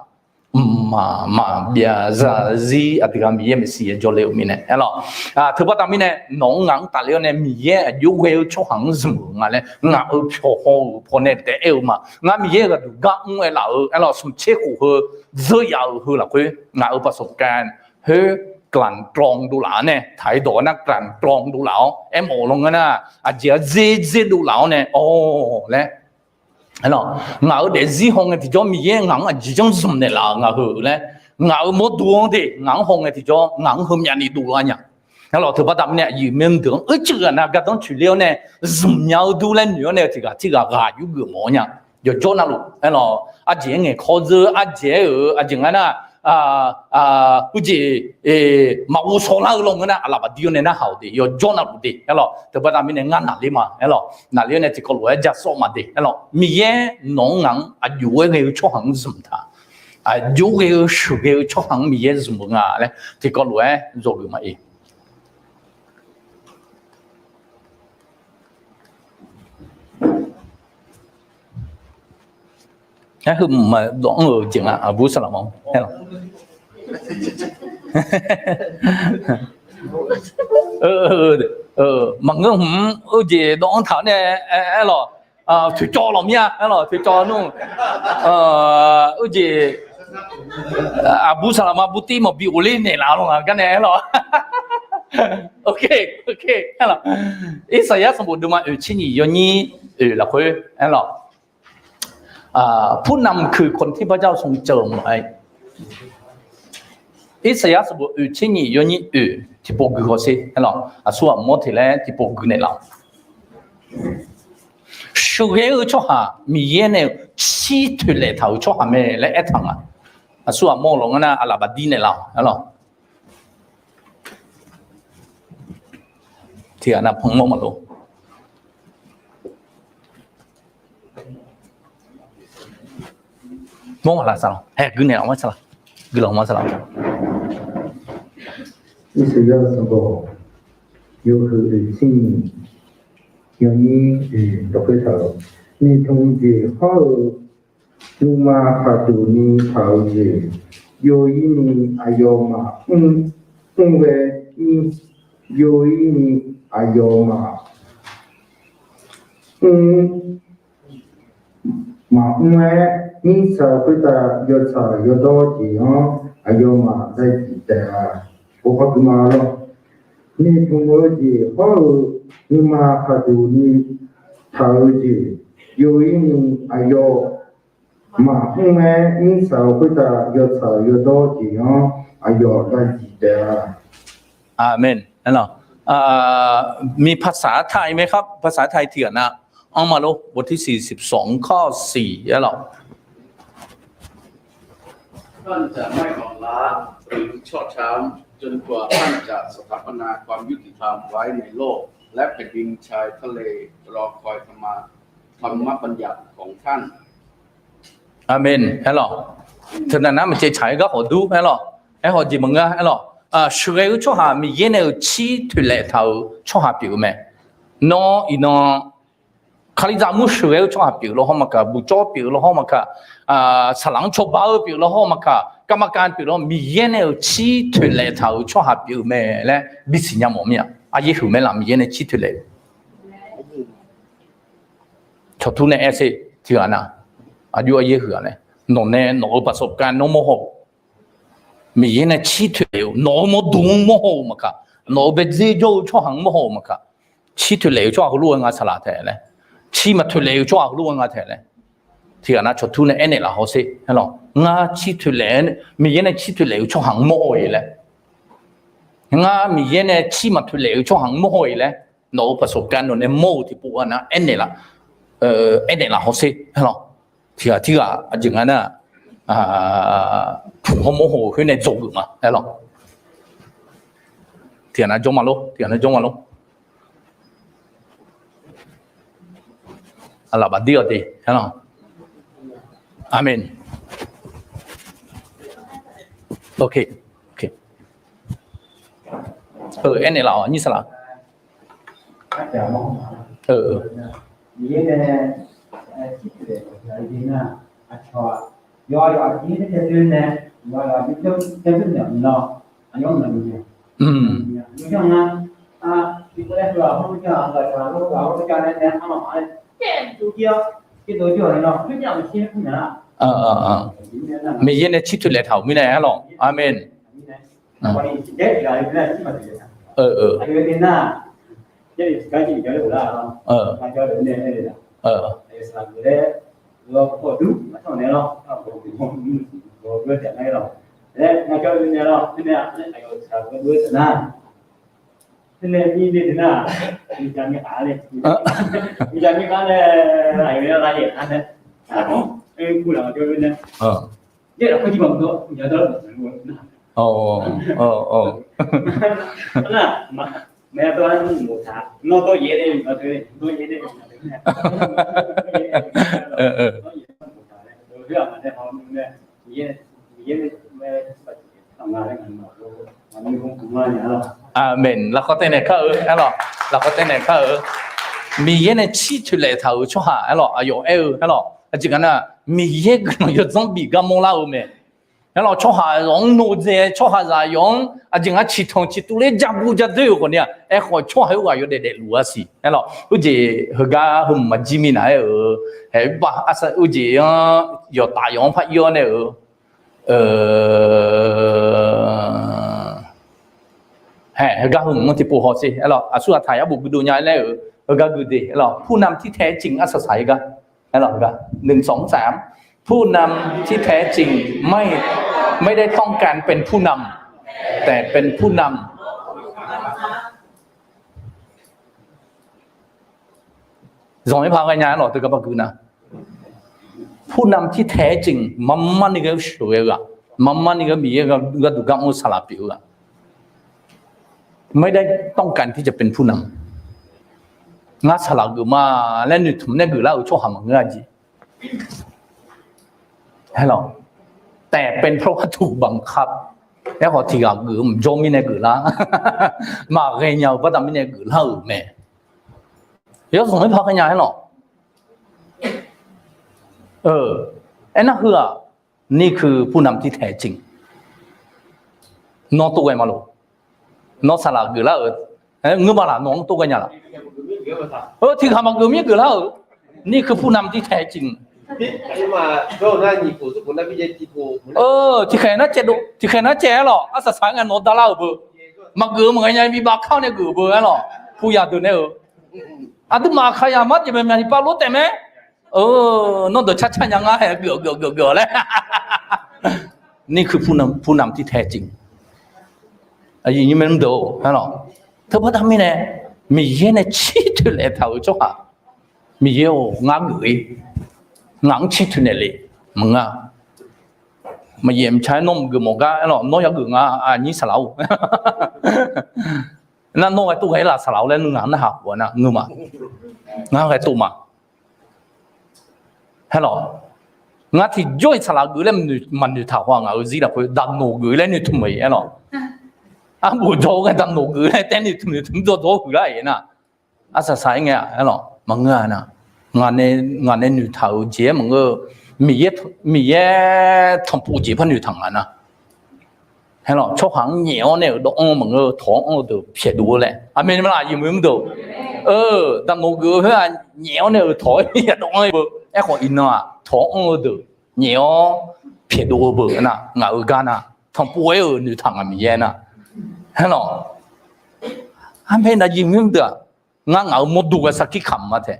mqmaq maqbyav zarzir aqdui ghaq Miqyaer maeqshi yaer jawrle-euq mirnae, aerlawq, teubaqda mirnae nawq-anr ngaq-anr tafler-awr nae Miqyaer aqjox ghae-eu tsawrhaq-anr zmq-euq nga laer ngaq-euq pyawq haw-euq pawnae taef-aer-eu ma. Ngar Miqyaer-euq ghaqduq gar mr-aer laf-euq, aerlawq, smq tser khof heu dzeur yaf-euq heu lafkhoer ngaq-euq ประสบการณ์ khoer กลั่นกรอง dovlaf-awr nae, taq-ir dawq nar กลั่นกรอง dovlaf-awr aermawf-eu law ngeur nar, aqjeq-anr dzer dzer dovlaf-awr nae, awq laer, aerlawq, ngaq-euq daefzir haw ngae tiqjawr Miqyaer ngaq-anr aqjeq janr zmq naeqlaf-euq nga heu laer, ngaq-euq mawrdo-anr de ngaq-anr haw ngae tiqjawr ngaq-anr heumyav ni dovlar nya. Aerlawq, teubaqda mirnae aqyuif mae mr deuq-anr uicuiv ghaq nav gardanr tsoeq ler-awr nae zmq nya-eu dur laer noeq-awr nae tiq ghaq tirghaq ghaq yur geuf mawf-awr nya. Yawqjawr navluf, aerlawq, aqjeq-aer ngaeqkawr dzeur, aqjeq-aer-euq aqjeq nga nar, uijeq maqghovshaw lar-eu law ngeur nar, aqlaf baqdir-awr nae narhaq-awq de. Yawqjawr navluf de, aerlawq, teubaqda mirnae ngar naqler ma, aerlawq, naqler-awr nae tiqkawv lof-aer ja sawr ma de, aerlawq, Miqyaer nawq-anr ngaq-anr aqjox-aer ghae-eu tsawrhaq-anr zmq taq. Aqjox ghae-eu sheuqghae-eu tsawrhaq-anr Miqyaer zmq-eu nga laer tiqkawv lof-aer dzawgeuf ma-iq. Aer, heu maqdawv-anr-euq jeq nga, aqbur saqlaq ma. Maqngeur hmq-anr-eu jeq dawv-anr taq-awr nae, aerlawq, toeqcawv lawq mir-a, aerlawq, toeqcawv nmr, uijeq, aqbur saqlaq ma burtiv maqbi ghofler naeqlaf-eu law nga gar nae, aerlawq. Irsaqyar sanqbof deuvma oeq tser nyiq yawnyir oeq lafkhoer, aerlawq, ผู้นำคือคนที่พระเจ้าทรงเจิมไว้ Irsaqyar sanqbof oeq tser nyiq yawnyir oeq tiqpov gui hawsher, aerlawq, aqsur aqmawr teq laer tiqpov gui naeqlaf-awq. Sheuqghae-eu tsawrhaq Miqyaer nae-euq cir toeqlaef taq-euq tsawrhaq mae laer aertaq nga. Aqsur aqmawr lawq ngeur nar, aqlaf baqdir naeqlaf-awq, aerlawq. Tiqghaq nav panmawr maqlof. Mawr maq laf saqlaq, hae, guiqnaeq laf ma saqlaq, guiqlanq ma saqlaq. Irsaqyar sanqbof yawhuiq oeq tser nyiq yawnyir oeq lafkhoer taq-euq, noeqtmq jeq hawr-eu nuima khaqduq ni taq-eu jeq, yov-ir ni aqyawfmaf mr, mr ghae, yov-ir ni aqyawfmaf mr, maqmr-aer mirtsaq khoertav yawtsaq yawdawr jeq-anr aqyawfmaf zadzif taef-a. Ghawqkawv duima lawr. Noeqtmq-eu jeq hawr-eu nuima khaqduq ni taq-eu jeq, yov-ir ni aqyawf maqmr-aer mirtsaq khoertav yawtsaq yawdawr jeq-anr aqyawf zadzif taef-a. Aqmeq. มีภาษาไทยไหมครับ ภาษาไทย tiqghaq nav anr ma lor. บทที่สี่สิบสอง ข้อสี่ aerlawq. ท่านจะไม่อ่อนล้าหรือชอกช้ำ จนกว่าท่านจะสถาปนาความยุติธรรมไว้ในโลก และแผ่นดินชายทะเลรอคอยธรรมะ ธรรมบัญญัติของท่าน Aqmeq, aerlawq. Teunav nar maqcaev tsaq-aer garkhawf dur, aerlawq. Aerkhawf jeq maqngeur, aerlawq. Sheuqghae-eu tsawrhaq Miqyaer nae-euq cir toeqlaef taq-euq tsawrhaq pyeuf-eu mae. Nawr iqnan Kalizaq mur sheuqghae-eu tsawrhaq pyeuf lawr hawr maqkaq, buqcawv pyeuf lawr hawr maqkaq, saqlaq-anr cawba-eu pyeuf lawr hawr maqkaq, กรรมการ pyeuf lawr, Miqyaer nae-euq cir toeqlaef taq-euq tsawrhaq pyeuf-eu mae laer bisiq nya mawf mir-a. Aqyaer huiq mae laf, Miqyaer nae cir toeqlaef-eu. Cawqtur nae aer sher tiqghaq nav, aqjox aqyaer huiq-a laer, nawq nae nawq-euq ประสบการณ์ nawr mawr haw-eu Miqyaer nae cir toeqlaef-eu, nawq-euq mawrdo-anr mawrhaw-euq maqkaq, nawq-euq baedzer jawr-eu tsawrhaq-anr mawrhaw-euq maqkaq, cir toeqlaef-eu tsawrhaq heulof-aer nga saqlaq taef laer, cir maqtoeqlaef-eu tsawrhaq heulof-aer nga taef laer, tiqghaq nav cawqtur nae aernaeq laf hawsher aer lawq. Ngar cir toeqlaef, Miqyaer nae cir toeqlaef-eu tsawrhaq-anr mawrhaw-iq laer, ngar Miqyaer nae cir maqtoeqlaef-eu tsawrhaq-anr mawrhaw-iq laer, nawq-euq paqsoq gar nawq nae mawr-eu tiqpov-a nar aernaeq laf, aernaeq laf hawsher aer lawq. Tiqghaq tirghaq aqjeq nga nar, puq hawmawr haw-eu khoer nae dzawgeuf ma aer lawq. Tiqghaq nav jawr ma lor, tiqghaq nav jawr ma lor. Aqlaf baqdir-awq de aer lawq. Aqmeq. Aernaeq laf-awq nyir saqlaq. Miqyaer nae cir toeqlaef taq-euq mirnae aer lawq. Aqmeq. Aqmeq. Lafkawv taev naeq kar-eu aer lawq. Lafkawv taev naeq kar-eu, Miqyaer nae cir toeqlaef taq-euq tsawrhaq aer lawq, aqyawf aer-eu aer lawq. Aqjeq nga nar, Miqyaer guiqlanq yawdzanr bif gar mawrlar-eu mae. Aer lawq, tsawrhaq yawf-anr nodzae, tsawrhaqzaq yawf-anr aqjeq nga ciqtanq ciqtuv ler jagu jadoer-euq khawf ni-aq, aerkhawf tsawrhaq khoerghaq yawdaef daefluf-a siq aer lawq. Uijeq heugar heumq maqjir minav aer-euq, haeq bav arsar uijeq-anr yawqtaf yawf-anr par ir-awr nae-euq Haeq, heugar heumq-anr tiqpov hawsher aer lawq. Aqsur aqtaq yar bof guidov nya laer-euq heugar guide aer lawq. ผู้นำที่แท้จริง arsaq saq-ir gar aer lawq. Heugar หนึ่ง สอง สาม ผู้นำที่แท้จริง ไม่ ไม่ได้ต้องการเป็นผู้นำ แต่เป็นผู้นำ Zanqler paq ghaenya aer lawq, teugar par gui nar, ผู้นำที่แท้จริง marmar ni ghae sheuqghae-eu-aq, marmar ni ghae Miqyaer gharduq gar mr-eu saqlaq pyeuf-eu-aq, ไม่ได้ต้องการที่จะเป็นผู้นำ ngar saqlaq geuf ma laer noeqtmq nae geuflar-euq tsawrhaq maqngeur-a jeq. Aer lawq, แต่เป็นเพราะว่าถูกบังคับ aerkhawf tiqghaq geuf-eu mqjawr mirnae geuflar, maqghae nya-eu baqda mirnae geuflar-euq mae. Yawzanq-aer paq ghaenya aer lawq. Aernar heu-aq, นี่คือผู้นำที่แท้จริง Nawr tov ghae ma loq. Nawr saqlaq geuflar-euq, ngeur ma laq, nawq-anr tov ghae nya laq. Tiqghaq maqgeuf mir geuflar-euq, นี่คือผู้นำที่แท้จริง Tiqkhaeq nar caev dov, tiqkhaeq nar caev aer lawq, arsaq saq-aer ngae nawq-anr darlar-euq beu. Maqgeuf-eu maqghae nya bi bavkar nae geuf-euq beu aer lawq. Puyaq deuq nae-euq, aqduimaf aqkaqyaq mar jeq maeq myaq tiqpav lof taef mae. Nawr deuq carcar nya ngar hae geuf geuf geuf geuf laer. นี่คือผู้นำที่แท้จริง Aqyuif nymr-aer mr deuq-or aer lawq. Teubaqda mirnae, Miqyaer nae cir toeqlaef taq-euq tsawrhaq, Miqyaer-or, ngar geuf-ir, ngaq-anr cir toeqnaeq le, maqngeur-a. Maqyaef mqca-aer nawr maqgeuf mawf gar aer lawq, nawr yageuf nga, aqnyir saqlaq-or. Nar nawr ghae tov ghae-ir laf saqlaq-or laer ngaq-anr narhaq khof-a nar ngeur ma. Ngar ghae tov ma. Aer lawq, ngar tiqjawr-iq saqlaq geuf laer maqnoeq taq haw-aq, ngaq-euq zir lafkhoer daqnoq geuf laer noeqtmq-iq aer lawq. Arbof jawr-eu ghae daqnoq geuf laer taer noeqtmq noeqtmq dzawr dzawr huiqlar-iq nar, arsaq saq-aer ngae-aq aer lawq, maqngeur-a nar. Ngaq nae noeqtaq-euq jeq-aer maqngeur-eu, Miqyaer tanqpuv jeq par noeqtaq nga nar. Aer lawq, tsawrhaq-anr nyaef-awr nae-euq dawvanr maqngeur-eu tawq-anr anr-eu deuq pyaeqdov-eu laer. Aqmeq ma laq, yemq-eu mr deuq. Daqnoq geuf-eu khoer-aq, nyaef-awr nae-euq tawq-aer ya dawvanr-eu beu. Aerkhawf iqnan-aq, tawq-anr anr-eu deuq nyaef-awr pyaeqdov-eu beu nar, ngaq-euq gar nar. tanqpov-aer-euq noeqtaq ngaq Miqyaer nar, aerlawq. Armae aqyuif mr deuq-aq, ngar ngaq-euq mawrdo ghae sarkir kamq ma tae.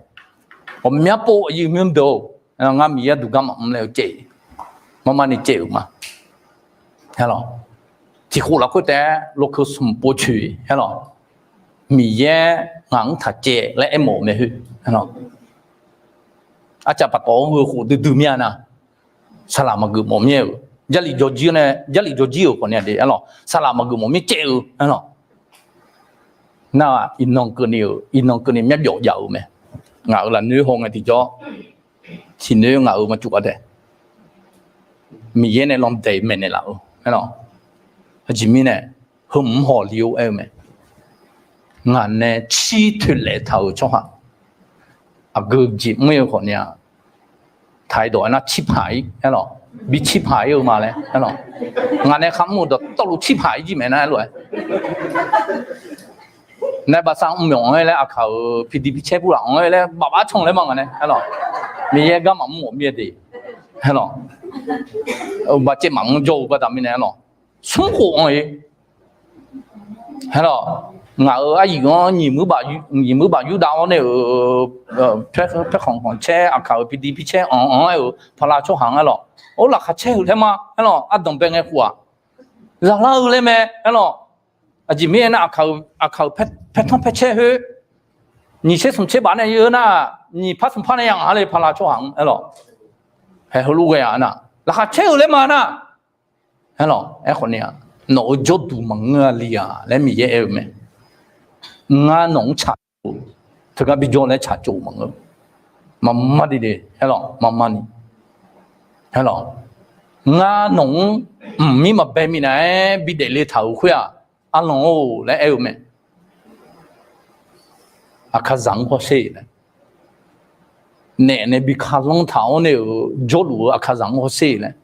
Ghawqmyanr pov aqyuif mr deuq-or, ngar Miqyaer duqgar maqmr laer-eu caev, marmarni caev-euq ma. Aerlawq. Tiqkhof lafkhoer taef-aer lawkeuv smq pov coeq aerlawq. Miqyaer ngaq-anr taq caev laer aermawf-euq mae khoer. Arcav paftawf-anr heu khof duidui mir-a nar, saqlaq maqgeuf mawf mir-aer-euq, Jarlif jawrjir nae, Jarlif jawrjir-euq khawfni-a de aerlawq, saqlaq maqgeuf mawf mir caev-eu aerlawq. Nar-aq iqnan keuvni-euq, iqnan keuvni myarbyawf jav-euq mae. Ngaq-euq lafnoer haw ngae tiqjawr, tiqnoer ngaq-euq maqcuf-a tae, Miqyaer nae landaeq maeqnaeq laf-eu aerlawq. Aqjeq mirnae, heu mq-anr hawq li-or aer-eu mae. Ngaq nae cir toeqlaef taq-euq tsawrhaq, aqgeu jeq mr-ir-eu khawfni-aq, taq-ir dawq aernar, cirpaq-ir aerlawq, bi cirpaq-ir-eu ma laer aerlawq. Ngaq nae kharmr-eu dawqtawvluf cirpaq-ir jir maeq nar aerlof-aer, nae baqsar mr myawq-anr-aer laer, aqkaq-euq pidi picaer purlaf-anr-aer laer baf bar can laer ma ngaq nae aerlawq. Miqyaer gar maqmr ghawq mir-aer de aerlawq. Baqcaev maqmr jawr-eu baqda mirnae aerlawq, smr khof anr-ir aerlawq. Ngaq-euq aryiq-anr nyiq muir baf yurdav-awr nae-euq, paerkhanq khanqcaer aqkaq-euq pidi picaer anq-anr-aer-euq pala tsawrhaq-anr aerlawq, or laqkhaq caer-euq laer ma aerlawq. Ardanq bae ngae khof-aq, zaqlar-eu laer mae aerlawq. Aqjeq mirnae aernar, aqkaq-euq paertanr paercaer khoer, nyiq caer smq caer baf nae yeur nar, nyiq par smq par nae ya ngaq-a le pala tsawrhaq-anr aerlawq. Haeq heulof ghae-aq nar, laqkhaq caer-euq laer ma nar aerlawq. Aerkhawfni-aq, nawq-euq jawrduq maqngeur-a li-aq laer Miqyaer aer-eu mae. Ngar nawq-anr tsaq teugar bijawr laer tsaqtsov maqngeur. Maqmar dide aerlawq, maqmar ni aerlawq. Ngar nawq-anr mqmir maqbae minav-aer bidaef le taq-euq khoer-aq, arlanq-or laer aer-eu mae. Aqkaqzaq-anr hawsher laer, naef nae bi kalanr taq-awr nae-euq jawrluf-eu aqkaqzaq-anr hawsher laer,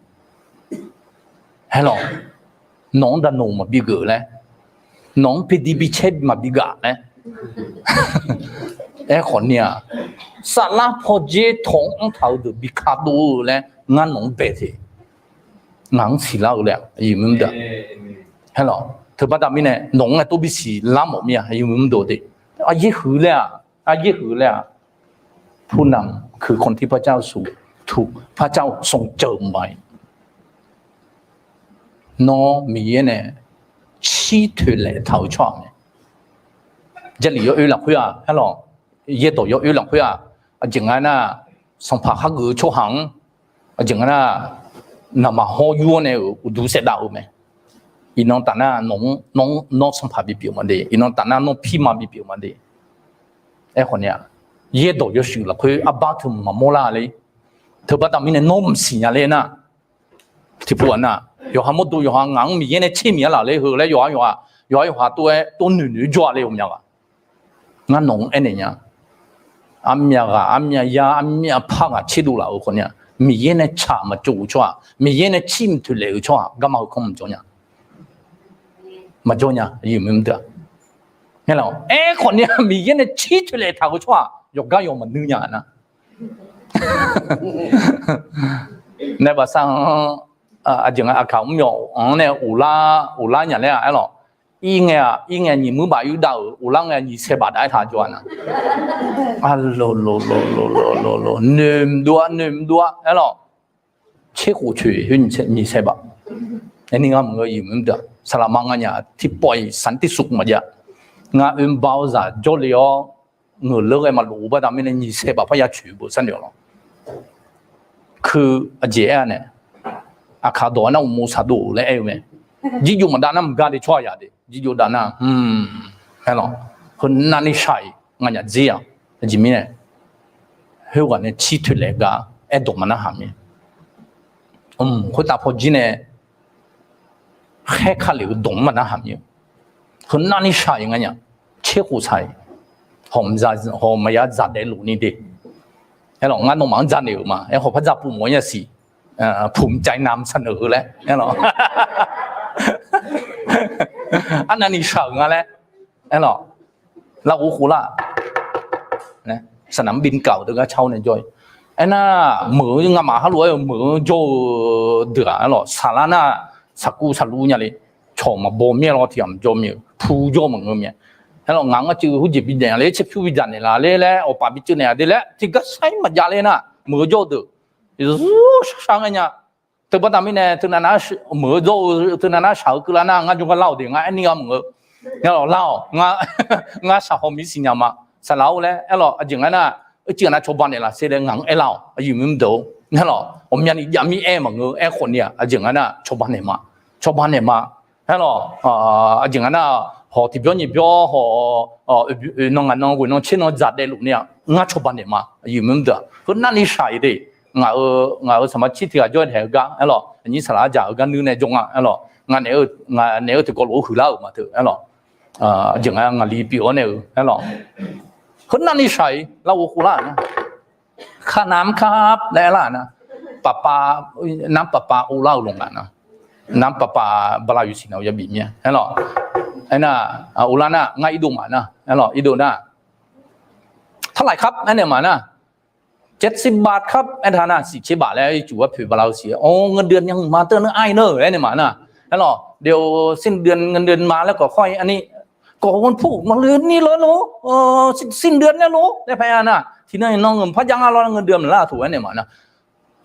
aerlawq. Nawq-anr daqnoq maqbi geuf laer, nawq-anr pidi picaer maqbi gaq laer. Aerkhawfni-aq, saflar pawdzer tawq-anr taq-eu deuq bi kadov-eu laer ngar nawq-anr bae te. Ngaq-anr siqlar-eu laer aqyuif mr deuq-aq, aerlawq. Teubaqda mirnae nawq-anr aer tov bisiq lar mawf mir-a aqyuif mr deuq de. Aqyaer huiq laer-aq, aqyaer huiq laer-aq, ผู้นำคือคนที่พระเจ้าทรง ถูก พระเจ้าทรงเจิมไว้ Nawr Miqyaer nae cir toeqlaef taq-euq tsawrhaq mae. Jarlif yawoer lafkhoer-aq aerlawq, yaerdawq yawoer lafkhoer-aq, aqjeq nga nar, sanqpaq khargeuf-eu tsawrhaq-anr, aqjeq nga nar, naqmaq hawr yur-awr nae-euq uqduq saevdav-eu mae. Iqnan taf nar nawq-anr, nawr sanqpaq bipyeuf ma de, iqnan taf nar nawr pirma bipyeuf ma de. Aerkhawfni-aq, yaerdawq yawshuif lafkhoer arbar teu maqmawr lar ler. Teubaqda mirnae nawr mqsiq nya ler nar, tiqpov-aq nar, yawqha mawrdo yawqha ngaq-anr Miqyaer nae tser miq-a laf ler heu laer yawqha yawqha, yawqha yawqha tov-aer tov noeq noeq-aer jawr-a ler-eu myav ghaq. Ngar nawq-anr aernaeq nya. Armyav ghaq, armyav yar, armyav par ghaq tserdov laf-euq khawfni-aq, Miqyaer nae tsaq maqtsov-euq tsawrhaq, Miqyaer nae cir mqtoeq laef-euq tsawrhaq garma heukanr maqjawr nya. Maqjawr nya, aqyuif mr deuq-aq. Aerkhawfni-aq, Miqyaer nae cir toeqlaef taq-euq tsawrhaq yawqgar yawq maqnui nya nar. Nae bafsar-anr, aqjeq nga aqkaq mr myawq-anr nae uqlar, uqlar nya laer-aq aerlawq. Ir ngae-aq, ir ngae nyiq muir baf yurdav-euq, uqlar ngae nyiq saer baf dav-aer taq jawr-a nar. Aqlo lo lo lo lo lo lo noeq mqdov-a noeq mqdov-a aerlawq. Tser khof coeq khoer nyiq saer baf. Aerni ngar maqngeur, aqyuif mr deuq-aq, saqlaqma nganyaf tiqpawf-iq sanqtiq suq maqjav. Ngar oe baw-eu zaq jawrle-awr, ngeuq leur ghae maqlof-eu baqda mirnae nyiq saer baf parya coeq-eu beuf sharnoeq-awq lawq. Keu aqjeq aer-a nae, aqkaq dawq-a nar uqmov saqdov laer aer-eu mae. Jirjov maqdav nar maqgar de tsawrhaq yaq de. Jirjov dav nar, aerlawq, heu navni shaq-iq nganyaf dzer-aq. Aqjeq mirnae, khoerghaq nae cir toeqlaef gar aerdawq maqnar haq mir. Khoertav pawjir nae khaer ka lef-eu dawq-anr maqnar haq mir-eu. Heu navni shaq-iq nganyaf, tser khof shaq-iq, hawq maqya dzaq daefluf ni de. Aerlawq, ngar nawmaf-anr dzaq naeq-euq ma. Aer hawq par dzaq puf mawf-ir yasiq, pumq cav nam saqneuq-eu laer aerlawq. Arnavni shaq-euq nga laer aerlawq. Larghov khof lar, saqnaq-anr bikaf-euq deuq gar car-awr nae jawr-ir. Aernar, meuq-eu ngamaf harlof-aer-eu meuq-eu jawr-eu deuq-aq aerlawq, saqlar nar, saqkuv saqluv nya le. Cawq maqbaw mir-aer lawr tiq ghaq maqjawr mir-eu pu jawr maqngeur mir-a. Aerlawq ngaq ngar cuiv heujeq bidaef-a ler tserpyur bidzaq naeqlaf ler laer awqpaf biceuv naeq-a de laer tiqgar sar-ir maqjav ler nar meuq-eu jawr-eu deuq, shar shar ngae nya. Teubaqda mirnae teunav nav meuq-eu jawr-eu teunav nav shaq-eu keuvlar nar ngar jawrgar lar-awq de ngar aerni gha maqngeur. Aerlawq lar-awq, ngar shaqhaw mir siqnya ma. Saqlaq-or laer aerlawq aqjeq nga nar, eucif ghaq nav cawba naeqlaf ser laer ngaq-anr aerlar-awq aqyuif mr deuq-or. Aerlawq ghawqmyani jav mir aer maqngeur aer khawf ni-aq aqjeq nga nar cawba naeq ma. Cawba naeq ma. Aerlawq aqjeq nga nar, hawq tiqbyawr nyiq byawr hawq, oeq nan ngaq nan ghoeq nan tser nan dzaq daefluf ni-aq ngar cawba naeq ma aqyuif mr deuq-aq heu navni shaq-iq de. Ngaq-euq saqmaq cir tiq ghaq jawr-aer taeq-eu gar aerlawq aqnyir saqlaq arjaq-eu gar nuir nae jawr nga aerlawq. Ngaq naeq-eu tiqkawv lof-aer huiqlar-euq ma teu aerlawq. Aqjeq nga ngaqli pyeuf-awr nae-eu aerlawq. Heu navni shaq-iq larghov khov lar-euq nar, kharnamr kar laer aerlar-euq nar, paqpav, namr paqpav uvlar-euq lawq ngaq nar, namr paqpav bala yawsiq nav-eu yabif mir-a aerlawq. Aernar, uvlar nar ngar irdov maf nar aerlawq irdov nar, เท่าไหร่ครับ aernaeq maf nar, เจ็ดสิบบาทครับ aertaq nar siqtser baf laer ircuf arpoeq bala-eu siq-aer, เงินเดือนยังไม่มา teu nar ai nar aernaeq maf nar, aerlawq เดี๋ยวสิ้นเดือนเงินเดือนมาแล้วก็ค่อย อันนี้ ก่อนวันพุธ มาเลยนี่เลยเหรอ สิ้นเดือนแล้วเหรอ laer par aer-a nar, tiqnan iqnan ngeuq par jav nga lawr เงินเดือน maqlar taq aernaeq maf nar,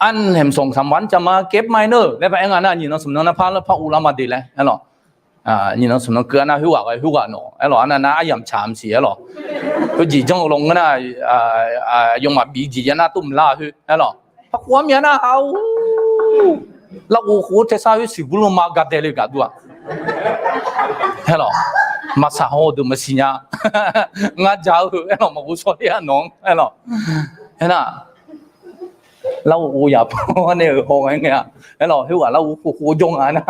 อันแหม สองสามวันจะมาเก็บใหม่เนอะ laer par aer nga nar, nyiq nan smq nan nar par lar par uvlar ma de laer aerlawq. Nyiq nan smq nan keuv-a nar khoerghaq ghae khoerghaq nawq aerlawq, arnav nar aryamq tsaq maqsiq aerlawq. Khoerjeq janr-eu lawnmr nar, yawmaf bif jeq ya nar tov maqlar khoer aerlawq. Par khof-ar myav nar ha-or, larghov khof-ar taesar khoer siqbur lanma gadae le gaq dur-aq. Aerlawq, maqsaq haw-eu deuq maqsiq nya. Ngar ja-eu aerlawq maqghov shawr ler-a nawq-anr aerlawq. Aernar, larghov khof yaq pawr nae-euq haw ghae ngae-a. Aerlawq khoerghaq larghov khof khof jawr nga nar,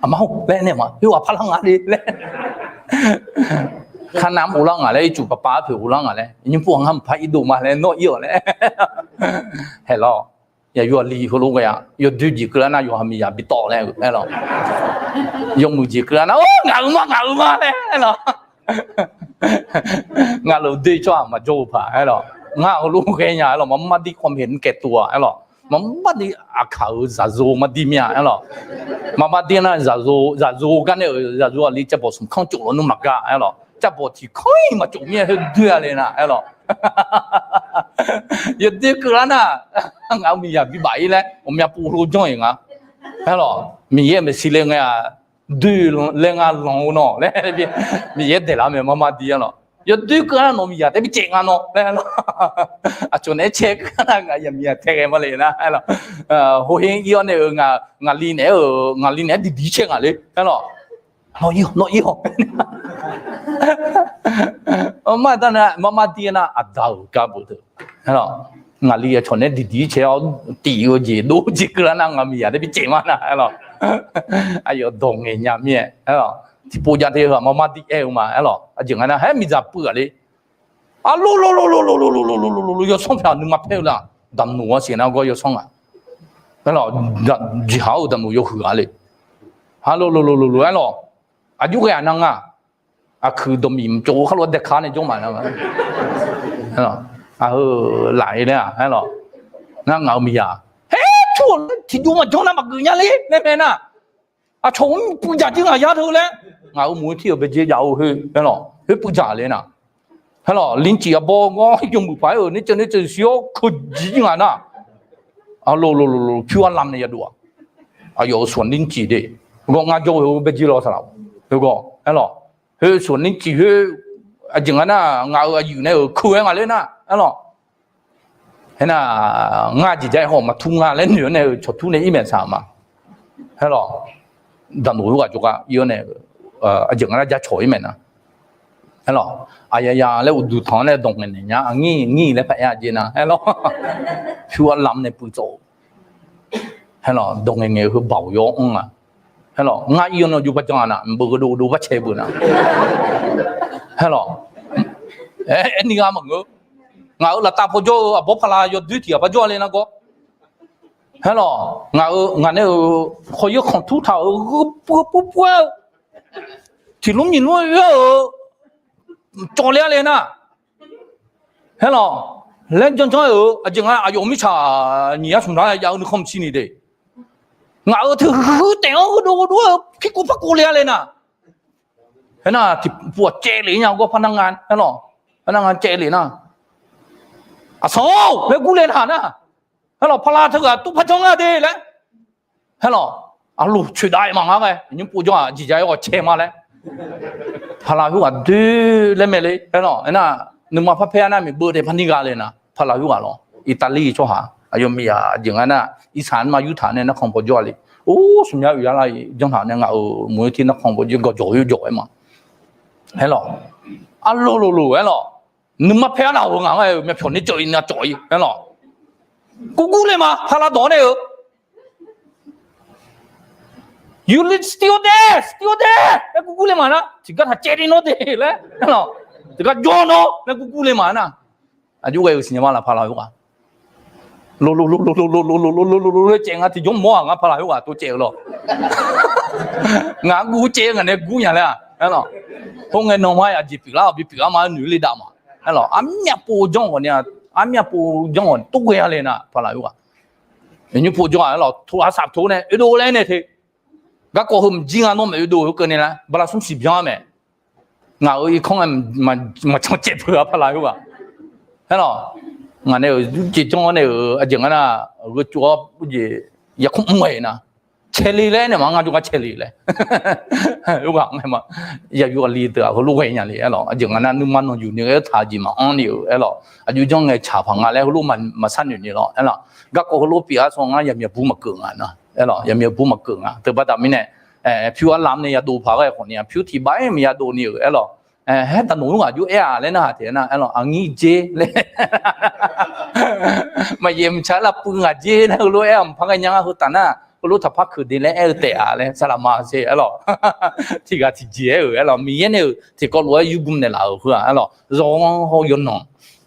aqma-or laer naeq ma khoerghaq parlar nga le laer, kharnamr uvlar ngaq laer ircuf paqpav arpoeq uvlar ngaq laer nymr pov ngar mqpar irdov ma laer nawr ir-awq laer. Haeqlawq, yaq yawli heulof ghae-a yawdoer jeq keuvlar nar yawqha miqzaq bitawv laer-eu aerlawq. Yawmuiq jeq keuvlar nar-or ngaq-euq ma ngaq-euq ma laer aerlawq. Ngaq lof doer tsawrhaq maqjawr-eu paq aerlawq. Ngar heulof ghae nya aerlawq, maqmar dir ความเห็นแก่ตัว-a aerlawq, maqmar dir aqkaq-euq zaqzo mar dir mir-a aerlawq. Maqmar dir nar zaqzo, zaqzo gar nae-euq zaqzo aqli cavbawq smq kanr tsof lawnmr maqgar aerlawq, cavbawq tiq kanr-iq maqtsof mir-a khoer doer-a le nar aerlawq. Yawdoer keuvlar nar, ngaq-euq miqzaq bibaf-ir laer ghawqmya pov heulof janr-iq nga. Aerlawq, Miqyaer maeqshi le ngae-aq, doer laer ngar lanq-eu nawq laer, Miqyaer daeqlar mae marmar dir aerlawq. Yawdoer keuvlar nawq miqzaq tae bicaef nga nawq laer aerlawq. Aqcawq naeq-aer cae keuvlar nar ngaq yaq miqzaq tae ghae ma le nar aerlawq. Hawher ir-awr nae-euq ngaqli naeq-aer-euq ngaqli naeq-aer diqdiq cae ngaq le aerlawq. Nawq ir-awq, nawq ir-awq. Mar dar nar marmar dir nar aqda-euq gar beu teu. Aerlawq, ngaqli aqcawq naeq-aer diqdiq cae-awr tif-eu jeq dov jeq keuvlar nar ngaq miqzaq tae bicaef ma nar aerlawq. Aqyawf dawq ngaeq nya mir-aer aerlawq, tiqpov jav te heu-aq marmar dir aer-eu ma aerlawq. Aqjeq nga nar haer miqzaq puiv ghaq le. Arlo lo lo lo lo lo lo lo lo lo lo yawsanr pyaq nuima paer-eu la. Daqnoq-anr siq nar gawr yawsanr ngaq. Aerlawq, jeqhaq-euq daqnoq yawhuiq ghaq le. Arlo lo lo lo lo aerlawq. Aqjox ghae-aq nar nga. Aqkuiq dawqmiq mqcov-eu khar lof-aer dae ka nae jawr maf nar nga. Aqheu laf-ir laer-aq aerlawq. Ngar ngaq-euq miqzaq, her tur-awq laer tiqjov maqjanr nar maqgeuf nya le laer mae nar. Aqcawq-anr puiv dzaq jir ngaq yar teu laer, ngaq-euq moq-eu tir-euq baejae jav-eu khoer aerlawq, khoer puiv dzaq le nar. Aerlawq, ลิ้นจี่ arbawr gawr yawmuiq paq-aer-euq nae ceuv nae ceuv siq-awr keuq jir ngaq nar. Arlo lo lo lo pyur arlam nae yadov-aq. Aqyawf-euq สวนลิ้นจี่ de. Gawr ngar jawr-eu heu baejae law saqlaq. Heugawr aerlawq, heu สวนลิ้นจี่ khoer aqjeq nga nar ngaq-euq aqyuif nae-euq keuv-aer ngaq ler nar aerlawq. Aernar, ngar jeq jar-aer haw maqtur nga laer noeq-awr nae-euq cawq tur nae ir maeq saq-euq ma. Aerlawq, daqnoq khoerghaq jawrgar ir-awr nae, aqjeq nga nar jacawq ir maeq nar. Aerlawq, aqyaya laer uqduq tanq-anr nae dawq ngaeq naeq nya aqnyir nyir laer paq-aer-a jeq nar aerlawq. Pyur arlam nae puiv tsawv-eu Aerlawq, dawq ngaeq ngaeq-eu heu baoq yaw-anr nga. Aerlawq, ngar ir-awr nae jov barjan-a nar, mq beuq gheudov gheudov barcae beuq nar. Aerlawq, aerni gha maqngeur. Ngaq-euq laftav pawjawr-eu aqbawr pala yawdoer tiq ghaq par jawr-a le nar gawr. Aerlawq, ngaq-euq ngaq nae-euq khawf yawkhanq tur taq-euq gheupov pov-aer-eu tiq lmr nyiq lmr oe-eu cawv le-a le nar. Aerlawq, laer janr janr-aer-euq aqjeq nga aqyawf mirtsaq nyiq yar smq nar jav-eu nuikhanr mqshir ni de. Ngaq-euq teu huiq taef-anr heudov heudov-eu pirkov parkov le-a le nar. Aernar tiqpov-aq caev lef nya gawr par nar nga aerlawq. Par nar nga caev lef nar, aqsanq-or laer gurle taq nar, aerlawq paqlaq teughaq tov par janr nga de laer, aerlawq aqloq coeqdav-aer maqngar ghae nymr pov janr-aq jeqja-aer ghawq cae ma laer, paqlaq khoerghaq doer laer mae le aerlawq. Aernar nuima parpaer-a nar miqbeuv taef par nir gha le nar paqlaq khoerghaq lawr Italir tsawrhaq aqyawf miqyaq aqjeq nga nar irsaq nuima yurtaq nae narkhan baw jawr-a le. Or smq mya oeq yar lar-iq janr taq nae ngaq-euq muiq-eu tir narkhan baw jawr gawqjawq-eu jawq-aer ma. Aerlawq aqloq loq loq aerlawq nuima paer-a nar-euq ngaq-anr aer-eu myavpyawq nae cawv-ir nar cawv-ir aerlawq gurgur le ma paqlaq dawq-anr nae-euq You stewardess, stewardess laer gurgur le ma nar tiqgar taq caev ni nawr de laer aerlawq tiqgar jawr nawr laer gurgur le ma nar. Aqjox ghae-euq siqnya ma laf paqlaq khoerghaq lo lo lo lo lo lo lo lo lo lo lo lo caev nga tiqjawr mawr-aq ngar paqlaq khoerghaq tov caev-eu lawr. Ngaq-anr guv caev-eu ngaq nae gur nya laer-aq aerlawq. Khoerngae nan ma aqjeq pyeuflar-awq bi pyeuf-ar ma noeq le dav ma. Aerlawq armyav pov janr ghawqni-a, armyav pov janr ghawqni tov ghae-a le nar paqlaq khoerghaq nymr pov janr-aq aerlawq tov arsaq tov nae oedov laer nae te. Garkawv heu mqjir nga nawr maeq oedov heu keuvni laer bala smr siq byan-a mae. Ngaq-euq irkanr-aer maqcan caev peuq-a paqlaq khoerghaq. Aerlawq ngaq nae-euq jeq janr-awr nae-euq aqjeq nga nar gheu tsov-awr jeq yarkmr mr ghae nar caeq le laer nae ma ngar jawrgar caeq le laer. Oerghaq ngae ma yaqyur aqli deuq-aq heulof ghae nya le aerlawq. Aqjeq nga nar nuima nanqyuq ni ghae-eu taq jeq maqanr ni-euq aerlawq. Aqjox janr ngae tsaq paq nga laer heulof maqsar noeq ni lawr aerlawq. Garkawv heulof pyeuf-ar saw ngar yaqmyaq bur maqkeuv nga nar aerlawq yaqmyaq bur maqkeuv nga teubaqda mirnae pyur arlamr nae yadov paq ghae khawfni-a pyur tiq bar-aer maqyadov ni-euq aerlawq. Haer taq noq ur ghaq jov-aer-aq laer narhaq taef nar aerlawq aqnyir jer laer maqyaef mqtsaq-aer lavpuiv ngaq jer laer heulof-aer mqpar ghae nya ngar heu taf nar heulof taqpar keuq de laer aer-eu taef-a laer saqlaq ma se aerlawq. Tiq ghaq tiqjeq aer-euq aerlawq Miqyaer nae-euq tiqkawv lof-aer yurgm naeqlaf-euq heu-aq aerlawq zawr-anr hawr yawnan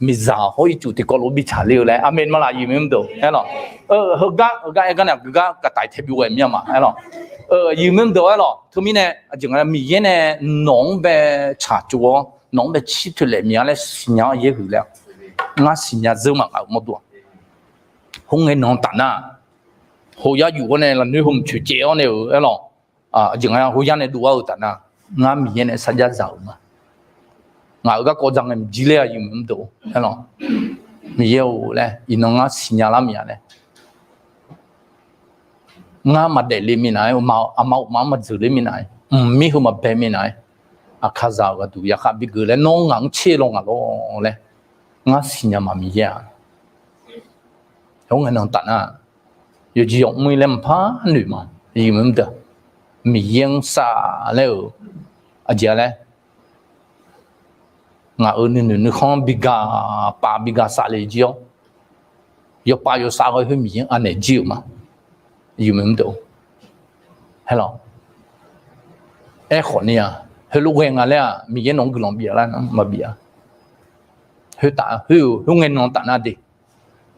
miqzaq hawr ircuf tiqkawv lof-aer bi tsaqler-eu laer aqmeq ma laf yif mr deuq aerlawq. Heugar heugar aer gar nae aqgeu gar gaqtaf tae byov ghae mir-a ma aerlawq. Yif mr deuq aerlawq teumirnae aqjeq nga Miqyaer nae nawq-anr bae tsaqtsov-awr nawq-anr bae cir toeqlaef mya laer siqnya-anr yaer huiq laer ngar siqnya zeur maqngaq-euq mawrdo-aq. Khoerngae nan taf nar hoqyar yuf-awr nae lafnoer heu mqcoeq caev-awr nae-euq aerlawq. Aqjeq nga hoqyar nae dov-ar-eu taf nar ngar Miqyaer nae sarjax zaq-euq ma. Ngaq-euq garkawv dzaq ngae mqjir laer-aq yif mr deuq aerlawq. Miqyaer-or laer iqnan ngar siqnya lar mya laer ngar maqdaef le minav-aer aqma uqma-anr maqdzeuq ler minav-aer mqmir heu maqbae minav-aer aqkaqzaq-euq gharduq yarkhaq bigeuf laer nawr ngaq-anr tser law ngaq lawr laer ngar siqnya ma Miqyaer-aq. Hawr ngae nan taf nar yawqjeq yawq mr-ir laer maqpar noeq ma. Yif mr deuq Miqyaer-anr saf laer-euq aqjeq-a laer ngaq-euq nuinoeq nuikhanr bigaq pav bigaq saf le jir-awr yawpav yawsav ghae khoer Miqyaer-anr anaeq jir-euq ma. Yif mr deuq aerlawq. Aerkhawf ni-aq heulof ghae nga laer-aq Miqyaer nawq-anr guiqlanq bif-a lar maqbif-a. Khoertaf khoer-eu khoerngae nan taf nar de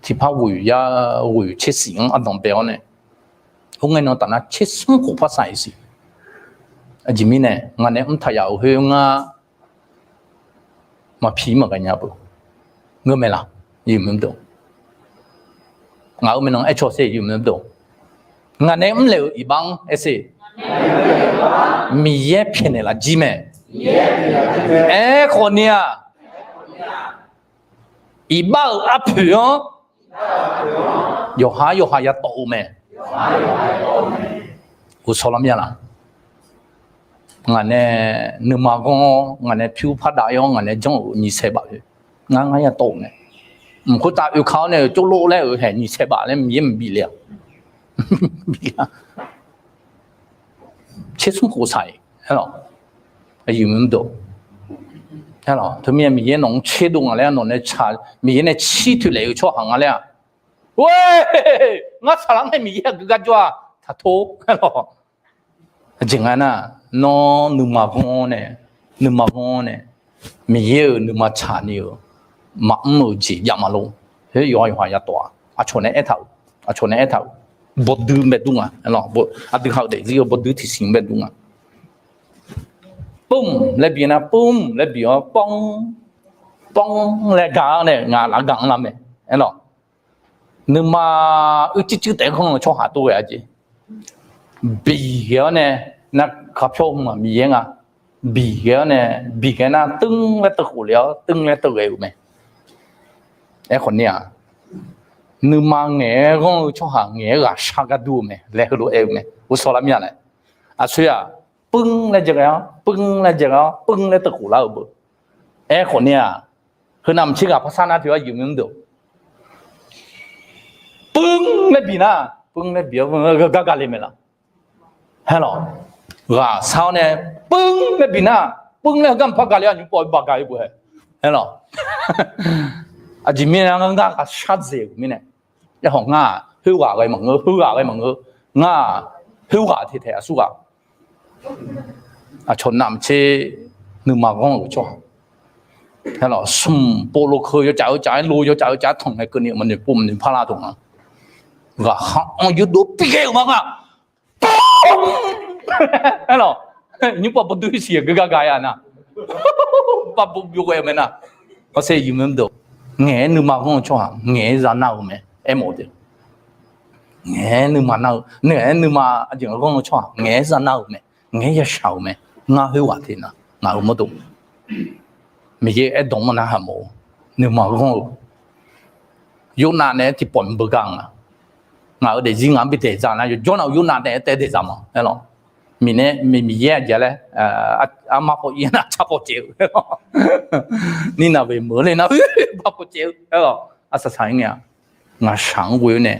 tiqpar ghoeq yar ghoeq tser siq-anr ardanq bae-awr nae khoerngae nan taf nar tser smr khof par saq-iq siq. Aqjeq mirnae ngaq nae mr taq yaf-euq khoer ngar maqpi maqghae nya beu. Ngeur mae laq? Yif mr deuq ngaq-euq maeqnan aer caw ser yif mr deuq ngaq nae mrlaeq-euq iqbax-anr aer ser Miqyaer pyaeqnaeq laf jir mae. Aerkhawf ni-aq iqbax-euq arpoeq-anr yawqha yawqha yatawv-eu mae. Ghawqshawr lar mya laq? Ngaq nae nuima ghanr-awr ngaq nae pyur par dav-ir-awr ngaq nae janr-euq nyiq saeq baf-eu ngar ngar yatawv-euq mae. Mq khoertav oeka-awr nae-euq tsovlov laer-euq haeq nyiq saeq baf laer Miqyaer maqbif le-a. Tser smr khof saq-iq aerlawq. Aqyuif mr deuq aerlawq teumirnae Miqyaer nawq-anr tserdov nga laer nawq nae Miqyaer nae cir toeqlaef-eu tsawrhaq nga laer-aq. Oe, ngar saqlaq nae Miqyaer aqgeu gar jawr-a taq tor aerlawq. Aqjeq nga nar, nawr nuima ghanr-awr nae, nuima ghanr-awr nae, Miqyaer-euq nuima tsaqni-euq maqmr-euq jeq jav ma lor. Khoer yawqha yawqha yatawv-a. Aqcawq nae aertaq-euq, aqcawq nae aertaq-euq, bawduir bae dur nga. Aqdui haq-eu daefzir-eu bawduir tiqsiq bae dur nga. Pov-mq laer bi nar, pov-mq laer bi-awr pov-mq laer ga-awr nae ngaq laf ga-anr lar mae. Aerlawq, nuima uicuiv cuiv taef-aer ghanr-eu tsawrhaq tov ghae-a jeq. biqghae-awr nae, nar kharpyawr hmq-aq Miqyaer nga. Biqghae-awr nae, biqghae nar teuv laer teuv khof le-awr teuv laer teuv ghae-euq mae. Aerkhawf ni-aq, nuima ngaeq-aer ghanr-eu tsawrhaq ngaeq-aer ghaqshar gar dur-eu mae laer heulof-aer aer-eu mae. Uqsawq lar mir-a laer, aqsur-aq, peuvr laer jae ghae-awr, peuvr laer jae ghae-awr, peuvr laer teuv khof lar-eu beu. Aerkhawf ni-aq, heunav maqtser ghaq parsar nar teu-awr yuf mr deuq, peuvr laer biq nar, peuvr laer biq-awr gar gale mae laf. Aerlawq, ghaqshar-awr nae peuvr laer biq nar, peuvr laer heugar maqpar gale-awr nymr pov-awr baq gaq-eu beu-aer. Aerlawq, aqjeq mirnae ngar ghaqshar dzaeq-euq mirnae, aerkhawf ngar-aq khoerghaq ghae maqngeur, khoerghaq ghae maqngeur, ngar-aq khoerghaq taeq taeq aqsur ghaq. Aqcawq navmaqtser nuima ghanr-euq tsawrhaq, aerlawq, smq pov lo keuv yawtsaf-eu tsaf-aer lo yawtsaf-eu tsaf-aer tanq ngae keuvni maqnoeq pov maqnoeq parlar taq nga. Ghaqha-anr yurdov bi ghae-euq ma nga. Aerlawq, nymr pov bawdur siq-eu geugar gaq-a nar, bar bawr byov ghae-eu mae nar. Hawsher yuf mr deuq, ngaeq-aer nuima ghanr-eu tsawrhaq ngaeq-aer zanar-euq mae. Aermawf-eu deuq, ngaeq-aer nuima nar-eu, ngaeq-aer nuima aqjeq ghanr-eu tsawrhaq ngaeq-aer zanar-euq mae. Ngaeq-aer yashaq-euq mae. Ngar khoerghaq taeq nar ngaq-euq mawrdo Miqyaer aerdawq-anr nar haq mawf-eu, nuima ghanr-eu, Yornav naeq-aer tiqpawf beugar nga. Ngaq-euq daefzir ngaq-anr bi daeq dzaq nar yawjawr nar-euq Yornav naeq-aer taef daeq dzaq ma. Aerlawq, Miqyaer, Miqyaer aqjeq laer, armar paw ir nar tsar paw caev-eu, Nirnaqbeq meuq-eu le nar bar paw caev-eu, aerlawq, arsaq saq-aer ngae-a, ngaqshaq-anr ghoe-awr nae,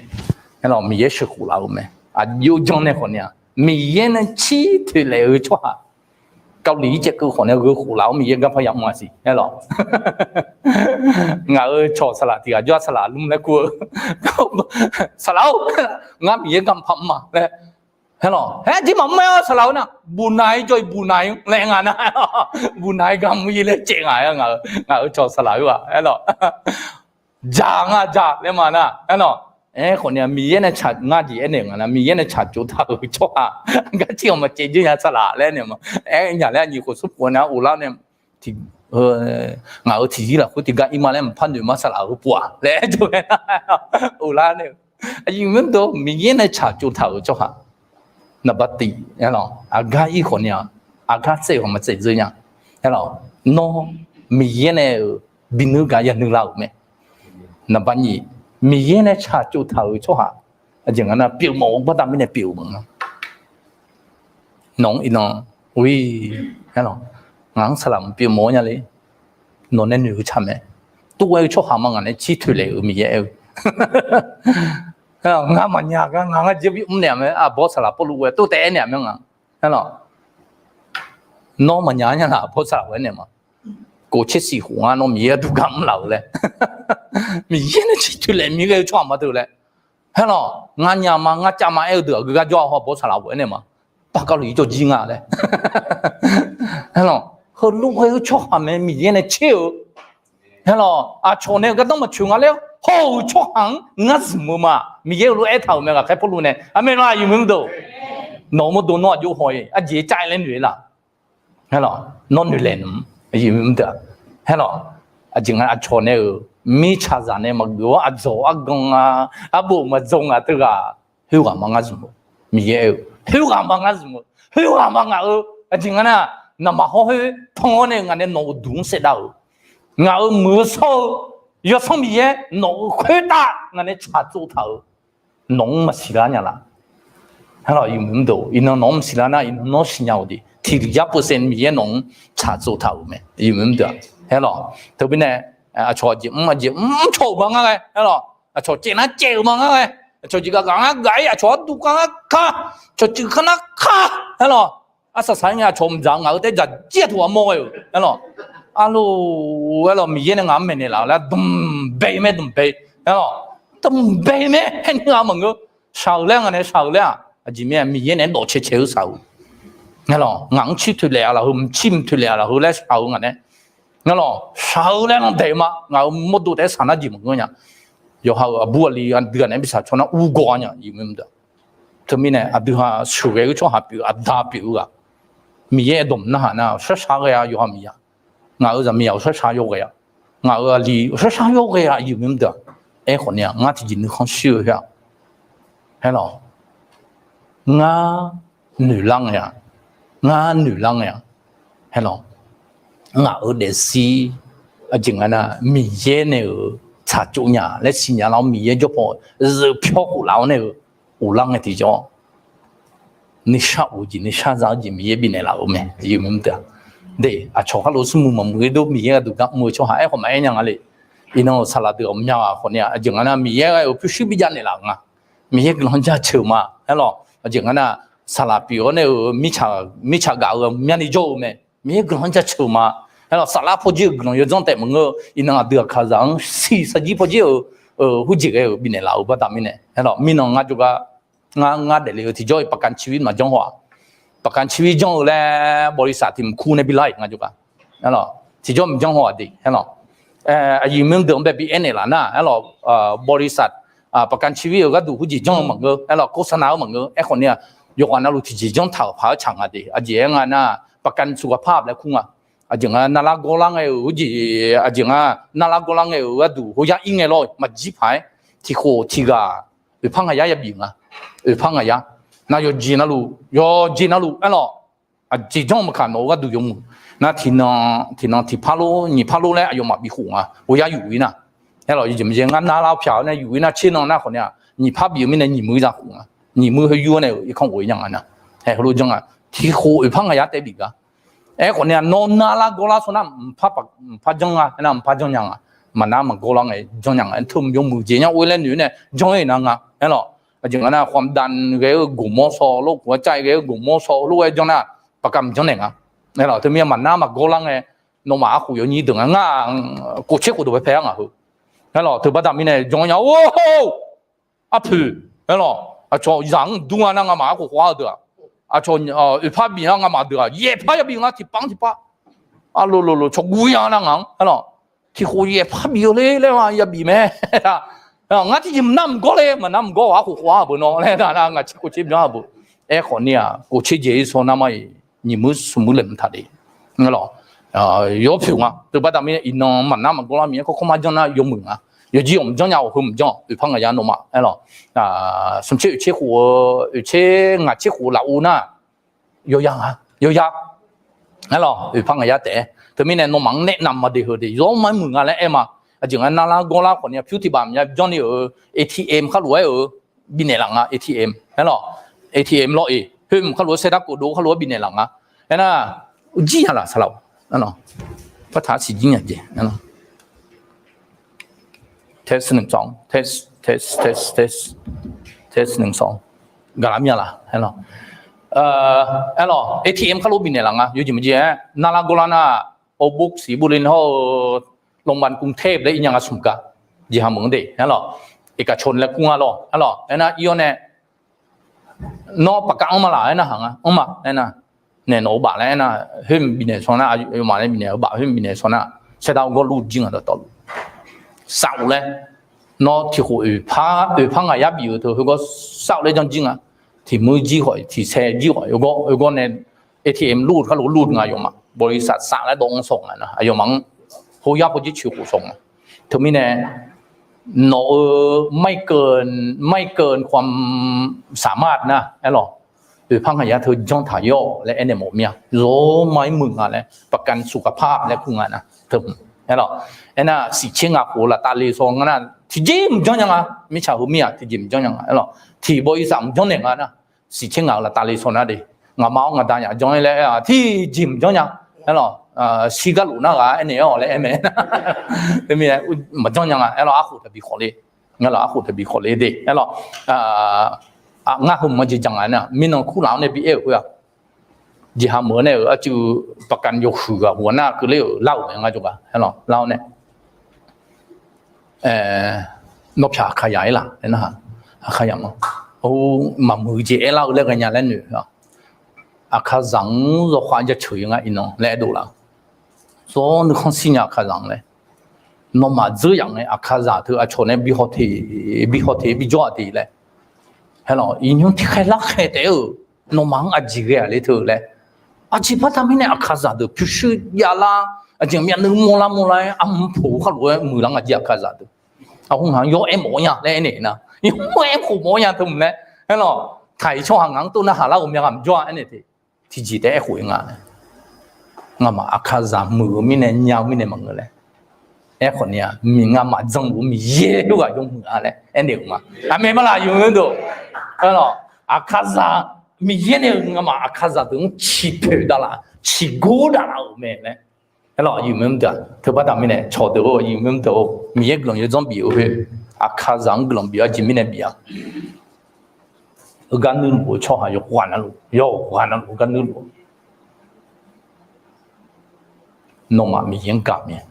aerlawq, Miqyaer sheuqkhof laf-eu mae. Aqjox janr nae khawf ni-aq, Miqyaer nae cir toeq laef-eu tsawrhaq, Kali ircaev keuv khawf nae gheu khof laf-awr Miqyaer garpar yamr-a siq, aerlawq. Ngaq-euq cawq saqlaq tiq ghaq jawr-a saqlaq lmr laer kur-eu, saqlaq-or, ngar Miqyaer garpar mr-a laer, aerlawq, haer jir maqmr-aer-awr saqlaq-eu nar buqnaq-ir jawr-ir buqnaq-ir laer nga nar, buqnaq-ir gar mr-ir laer caev ngaq-aer ngaq-euq cawq saqlaq-eu-aq, aerlawq, jaq nga jaq laer ma nar, aerlawq. Aerkhawf ni-aq Miqyaer nae tsaq ngar jeq aernaeq nga nar Miqyaer nae tsaq tsov taq-euq tsawrhaq gar cir-awq maqcaev dzeur nya saqlaq laer aernaeq ma. Aer nya laer aqnyir khof smr khof-a nae-a ghoflar nae, ngaq-euq tiqzir lafkhoer tiqgar ir ma laer maqpar noeq ma saqlaq-eu pov-aq laer aer jawr ghae nar, ghoflar nae-eu, aqyuif mr deuq Miqyaer nae tsaq tsov taq-euq tsawrhaq naqba tiq, aerlawq, aqgar ir khawf ni-aq, aqgar tsaev-euq maqtsaev dzeur nya, aerlawq, nawr Miqyaer nae-euq bi nuir gaq ya nuir lar-euq mae. Naqba nyiq, Miqyaer nae tsaq tsov taq-euq tsawrhaq aqjeq nga nar pyeuf mawf-eu baqda mirnae pyeuf-euq maqngeur. Nawq-anr iqnan, aerlawq, ngaq-anr saqlaq maqpyeuf mawf-awr nya le. Nawq nae noeq-eu tsaq mae. Tov ghae-eu tsawrhaq ma ngaq nae cir toeq laef-euq Miqyaer aer-eu, ngar maqnya gar ngaq ngar jeq bi mrnaeq-a mae. Arbawr saqlaq Pawrluv ghae tov taef aernaeq-a mae nga, aerlawq, nawr maqnya nya laf Pawrluv saqlaq ghae aernaeq ma. Kof tser siq khof ngar nawr Miqyaer aqdugar mrlaf-euq laer, Miqyaer nae cir toeq laef mir ghae-eu tsawrhaq ma deuq laer, aerlawq, ngar nya ma ngar cav ma aer-eu deuq-aq geugar jawr-a haw Pawrluv saqlaq ghae aernaeq ma. Par kali-ir jawr jir nga laer, aerlawq, heulof ghae-eu tsawrhaq mae Miqyaer nae tser-eu, aerlawq, aqcawq nae-eu gardanr maqtsoeq nga laer haw-euq tsawrhaq-anr ngar zmq-eu ma. Miqyaer heulof aertaq-euq mae ghaqkhaer Pawrluv nae, aqmeq laf aqyuif mr deuq, nawq-eu mawrdo nawr aqjox haw-ir aqjeq cav-ir laer noeq-ir laf. Aerlawq, nawr noeqlaeq nmr, aqyuif mr deuq-aq, aerlawq, aqjeq nga aqcawq nae-euq mirtsaqzaq nae maqgeuf-awr aqdzawq argan nga, arbof maqdzawr nga teughaq, khoerghaq ma ngar zmq-eu, Miqyaer aer-eu, khoerghaq ma ngar zmq-eu, khoerghaq ma ngaq-euq aqjeq nga nar, naqmaq hawr khoer pan-awr nae ngaq nae nawq-euq duq-anr saevdav-euq, ngaq-euq muiq-eu shawr-eu Yawsanr Miqyaer nawq-euq khoertav ngaq nae tsaqtsov taq-euq, nawq-anr maqsiq lar nya laf. Aerlawq, aqyuif mr deuq, iqnan nawq-anr maqsiq lar nar iqnan nawr siqnya-awq de. Tiq yar percent Miqyaer nawq-anr tsaqtsov taq-euq mae, aqyuif mr deuq-aq. Aerlawq, teu baqdanae aqcawq aqjeq mr aqjeq mr cawq-euq ma ngar ghae, aerlawq, aqcawq caev nar caev-euq ma ngar ghae, aqcawq jeqgaf gaf ngar gaf-ir aqcawq arduq kar ngar kar, cawqcuiv kar nar kar, aerlawq, arsaq saq-aer ngae aqcawq mqdzaq ngaq-eu taef-aer dzaq jir aqtaq ghaq mawr ghae-euq, aerlawq, arlawq, aerlawq, Miqyaer nae ngaq-anr maeqnaeq laf-euq laer dmq bae mae dmq bae, aerlawq, dmq bae mae, aerni-a maqngeur, shaq-euq laer ngaq nae shaq-euq laer-aq aqjeq mir-a Miqyaer naeq-aer dawq cae cae-eu shaq-euq, aerlawq, ngaq-anr cir toeq laef-a lafkhoer mqcir mqtoeq laef-a lafkhoer laer shaq-euq ngaq nae, aerlawq, shaq-eu laer lan daeq ma, ngaq-euq mawrdo taef-aer shaq nar jeq maqngeur nya. Yawqha-euq aqbur aqli aqdui ghaq naeq-aer bi shaq caw nar urgawv-a nya, aqyuif mr deuq-aq. Teumirnae aqdui ha sheuqghae-eu tsawrhaq pyeuf-eu aqda pyeuf-eu ghaq, Miqyaer aerdawq maqnarhaq nar shar shar ghae-a yawqha miqya, ngaq-euq zaqmiqzaq-euq shar shar yawghae-a, ngaq-euq aqli-euq shar shar yawghae-a, aqyuif mr deuq-aq. Aerkhawf ni-aq ngar tiqjeq nuikhanr shir-eu khoer-aq, aerlawq, Ngar noeqlar ngae-aq, ngar noeqlar ngae-aq, haer lawq, ngaq-euq daefzir aqjeq nga nar, Miqyaer nae-euq tsaqtsov nya laer siqnya lar-awr, Miqyaer jawrpaw zeuf pyawr khof laf-awr nae-euq uvlar ngae tiqjawr, nuishar of-eu jeq nuishar za-eu jeq Miqyaer bifnaeq laf-euq mae. De, aqcawq kharlof smrmuiq maqmuiq-ir dov Miqyaer gharduq gar mr-eu tsawrhaq aerkhawf maqaer nya nga le. Iqnan-euq saqlaq deuq-aq mya ghaq khawf ni-aq, aqjeq nga nar Miqyaer ghae-euq pyurshuir bi javnaeq laf-euq nga. Miqyaer guiqlanq jaceuq-euq ma, aerlawq, aqjeq nga nar, saqlaq pyeuf-awr nae-euq mirtsaq gaf-eu myavni jawr-eu mae. Miqyaer guiqlanq jaceuq-euq ma, aerlawq, saflar pawjir-euq guiqlanq yawdzanr taef maqngeur-eu, iqnan aqdui aqkaqzaq-anr siq saqjir pawjir-euq, khoerjeq ghae-euq bifnaeq laf-euq baqda mirnae, aerlawq, mirnan ngar jawrgar, ngar, ngar daefle-eu tiqjawr-iq ประกันชีวิต maqjanr haw-aq. ประกันชีวิต janr-eu laer บริษัท tiq mq kur nae bi lar-iq nga jawrgar, aerlawq, tiqjawr maqjanr haw-aq de, aerlawq, aqyuif mr deuq-anr bae bi aernaeq laf nar, aerlawq, บริษัท ประกันชีวิต euq gharduq khoerjeq janr-eu maqngeur, aerlawq, โฆษณา maqngeur, aerkhawf ni-aq, yawqghaq navluf tiqjeq janr taq-euq paq-aer tsaq nga de, aqjeq aer nga nar, ประกันสุขภาพ laer kur nga. Aqjeq nga narlar gawrlar ngae-euq khoerjeq, aqjeq nga narlar gawrlar ngae-euq gharduq hoyar ir ngae lawr-iq maqjir paq-aer, tiq khof tiq ghaq oeqpar ngaq yar yabif nga. Oeqpar ngaq yar, nar yawqjeq navluf, yawqjeq navluf, aerlawq, aqjeq janr-eu maqkaq nawq-eu gharduq yawmuiq nar, tiqnan tiqpar lor nyiq par lor laer aqyawfmaf bikhof nga, hoyar yuf-ir nar, aerlawq, yawjeq maqjeq ngar narlar pyaq-awr nae yuf-ir nar tser nan nar khawf ni-aq, nyiq par bif-eu mirnae nyiq muiq za khof nga. Nyiq muiq heuyoer-awr nae-euq irkanr ghof-ir nya nga nar, heulof janr nga. Tiq khof oeqpar ngaq yar taef bif gar. Aerkhawf ni-aq, nawr narlar gawrlar sawr nar, mqpar janr nga, aernar mqpar janr nya nga. Maqnar maqgawrlar ngae janr nya nga. Teu yawmuiq jeq nya or laer noeq-awr nae janr-ir nar nga, aerlawq. Aqjeq nga nar, ความดัน ghae-eu goqmawr shaw lor, หัวใจ ghae-eu goqmawr shaw lor-aer janr nar, ประกัน janrnaeq nga. Aerlawq, teumirnae maqnar maqgawrlar ngae, nawmaf arkhof yawnyir deuq nga, ngar-aq, kof tser khof deuq paepae-ar ngaq heu. Aerlawq, teubaqda mirnae janr nya or, arpoeq, aerlawq, aqcawq zaq-anr dur nga nar ngamaf arkhof khawf-ar-eu deuq-aq, aqcawq oeqpar bif-a ngamaf deuq-aq yaeqpar yabif nga tiqpav-anr tiqpav. Arlo lo lo cawqguv ya nar ngaq-anr, aerlawq, tiq khof yaeqpar bif-eu ler laer yabif mae. Ngar tiqjeq maqnar maqgawr le, maqnar maqgawr-awq, arkhof khawf-ar-euq beu nawr laer nar, ngar tser khof tser byan-a beu. Aerkhawf ni-aq, kof tser jeq-ir shaw nar mar-iq, nyiq muiq smq muiq laeqhmq taq de. Aerlawq, yawpoeq nga. Teubaqda mirnae iqnan maqnar maqgawrlar Miqyaer kawrkawr mar janr nar yawmuiq nga. Yawjir-awq mqjanr nya-awq, heu mqjanr-awq, oeqpar ngaq yar nawmaf, aerlawq, smq tser oeq tser khof-eu oeq tser ngaq tser khof lafov nar, yawya nga, yawya. Aerlawq, oeqpar ngaq yar taef-aer teumirnae nawmaf-anr naeq nav ma de heu de, zawr mar muiq nga laer aer ma. Aqjeq nga narlar gawrlar khawf ni-aq, pyur tiq baf mya janr ni-euq, A T M kharlof-aer-euq bifnaeq laf nga, A T M, aerlawq, A T M lawr-iq, khoermq kharlof-aer saerdar kofdov kharlof-aer bifnaeq laf nga. Aernar, jir ya laf saqlaq-awq, aerlawq, partaq siqjir nya jeq, aerlawq, test หนึ่ง สอง test test test test test หนึ่ง สอง gaqlar mya laf, aerlawq, aerlawq, A T M kharlof bifnaeq laf nga. Yawjeq maqjeq-aer narlar gawrlar nar, โรงพยาบาล ศรีบุญเรือน hawr-eu โรงพยาบาลกรุงเทพ laer ir nya nga smq gar, jeqha meuq-anr de, aerlawq, เอกชน laer kur nga lawr, aerlawq, aernar ir-awr nae, nawr paqkav anr ma laf aernar haq nga, anr ma aernar, naeq nawq-eu baf laer aernar, khoermq bifnaeq shaw nar, aqyawfmaf laer bifnaeq-eu baf khoermq bifnaeq shaw nar, saerdar-eu gawr lur jir nga dawqtawvluf, saf-euq laer, nawr tiq khof oeqpar ngaq yar bif-eu teu khoergawr saf-euq laer janr jir nga. Tiq muiq jir khawf, tiq sae jir khawf, oegawr nae A T M lur-eu kharlof lur nga, aqyawfmaf บริษัท saf laer dawv-anr shaw nga nar, aqyawfmaf-anr hoyar pawjir coeq khof shaw nga. Teumirnae nawq-euq ไม่เกิน ความสามารถ nar, aerlawq, oeqpar ngaq yar teu janr taq yawr-awq laer aernaeq mawf mir-a, zawr mar-ir muiq nga laer ประกันสุขภาพ laer kur nga nar, teu, aerlawq, aernar siqtser ngaq khof-eu laftav le shaw nga nar, tiqjeq mqjanr nya nga, mirtsaq heu mir-aq tiqjeq mqjanr nya nga, aerlawq, tiq บริษัท mqjanr naeq nga nar, siqtser ngaq-euq laftav le shaw nar de, ngaqma-awr ngaqda yaq janr-ir laer aer-aq tiqjeq mqjanr nya, aerlawq, shir garlof nar ghaq aernaeq-awq laer aer mae, teumirnae maqjanr nya nga, aerlawq, arkhof taqbi khawf le, aerlawq, arkhof taqbi khawf le de, aerlawq, ngar heu maqjeq jaq nga nar, mirnan kurlaf-awr nae bi aer-euq khoer-aq, jeqha meuq-anr nae-euq arcuiv ประกัน yawhuiq ghaq ghaq nar keuvler-euq lar-euq mae ngar jawrgar, aerlawq, lar-awr nae nawr pyaq Aqkaqzaq-ir laf aernar, Aqkaqzaq ma, maqmuiq jeq aerlar-eu laer ghaenya laer noeq-a, Aqkaqzaq-anr yawkhav jaceuq-ir nga iqnan laer aerdov laf, zawr nuikhanr shir nya Aqkaqzaq-anr laer, nawmaf dzeur yaf ngae Aqkaqzaq teu aqcawq nae bi haw teq bi haw teq bijawr-aq de laer, aerlawq, iqnymr tiqkhaer larkhaer taef-aer-euq nawmaf-anr aqjeq ghae-aq le teu laer, aqjeq baqda mirnae Aqkaqzaq deuq pyurshuir javlar, aqjeq myavnuiv mawrlar mawrlar-aer armur poq-eu kharlof-aer muiqlar nga jeq Aqkaqzaq deuq, aqhur ngaq-anr yawr aer mawf-awr nya laer aernaeq nar, yawr aer khof mawf-awr nya teu mq laer, aerlawq, Taq-iq tsawrhaq ngaq-anr tov narhaq lar-euq myav ghaq maqjawr-a aernaeq te, tiqjeq taef-aer aerkhof-ir nga laer. Ngamaf aqkaqzaq muiq-eu mirnae nya-eu mirnae maqngeur laer. Aerkhawf ni-aq, nga'maf jan-eu Miqyaer khoerghaq yawmuiq-a laer aernaeq-euq ma. Aqmeq ma laq, yawmuiq-eu deuq. Aerlawq, aqkaqzaq Miqyaer nae-euq ngamaf aqkaqzaq deuq-anr ciqpoeq daqlaf, ciqgor daqlaf-euq mae laer. Aerlawq, yawmuiq-eu deuq-aq, teubaqda mirnae cawqdeuq-or, yawmuiq-eu deuq-or, Miqyaer guiqlanq yawdzanr bif-eu khoer, aqkaqzaq-anr guiqlanq bif-eu aqjeq mirnae bif-a. Heugar nuirluf-eu tsawrhaq yawqghaq navluf, yawqghaq navluf heugar nuirluf-eu. Nawmaf Miqyaer-anr gaq mir-a.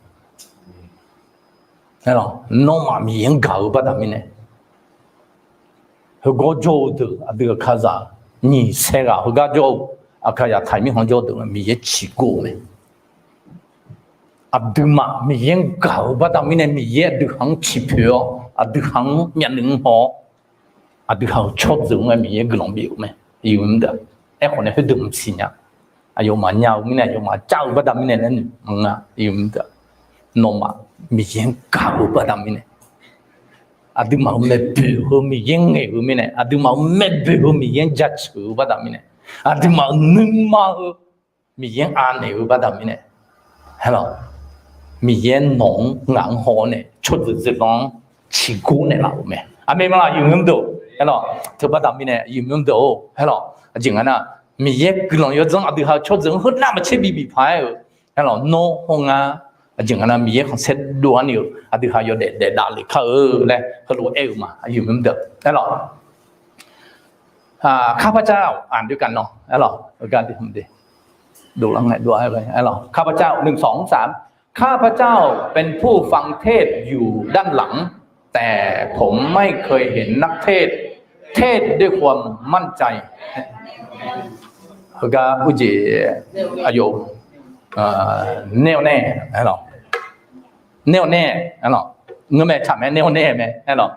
Aerlawq, nawmaf Miqyaer-anr gaq-eu baqda mirnae, heugawr jawr-eu deuq aqdui aqkaqzaq nyiq saer ghaq heugar jawr-eu, aqkaqzaq taq-iq mirkhanq jawr-eu deuq Miqyaer ciqgor-eu mae. Aqduimaf Miqyaer-anr gaq-eu baqda mirnae Miqyaer aqdui haq-anr ciqpoeq-awr, aqdui haq-anr myavnuiv-anr haw-awr, aqdui haq-euq tsawrjeuq-anr-aer Miqyaer guiqlanq bif-euq mae. Aerkhawf nae khoerdeuq mqsiq nya. Aqyawfmaf nya-eu mirnae, aqyawfmaf jar-eu baqda mirnae laer noeq maqngeur-a. Nawmaf Miqyaer-anr gaq-eu baqda mirnae, aqduimaf-euq maeqboeq heu Miqyaer ngaeq-eu mirnae, aqduimaf-euq maeqboeq heu Miqyaer jaceuq-eu baqda mirnae, aqduimaf-euq nuima heu Miqyaer anaeq-eu baqda mirnae, aerlawq, Miqyaer nawq-anr ngaq-anr haw-awr nae tsawrjeuq zeuqlanr-anr ciqgor naeqlaf-euq mae. Aqmeq ma laq, yawmuiq-eu deuq. Aerlawq, teubaqda mirnae yawmuiq-eu deuq-or, aerlawq, aqjeq nga nar, Miqyaer guiqlanq yawdzanr aqdui haq-eu tsawrjeuq-anr heu navmaqtser bi bif paq-aer-euq, aerlawq, nawr haw nga, aqjeq nga nar Miqyaer khanqsaer dov-ar ni-euq aqdui haq yawdaef daef davlef kar-eu laer heulof-aer aer-eu ma. Yawmuiq-eu deuq, aerlawq, ข้าพเจ้า อ่านด้วยกันเนาะ aerlawq, ข้าพเจ้าเป็นผู้ฟังเทศน์อยู่ด้านหลัง แต่ผมไม่เคยเห็นนักเทศน์เทศน์ด้วยความมั่นใจ heugar urjeq, aqyawf, แน่วแน่ aerlawq, แน่วแน่ aerlawq, ngeur mae, tsaq mae, แน่วแน่ mae, aerlawq,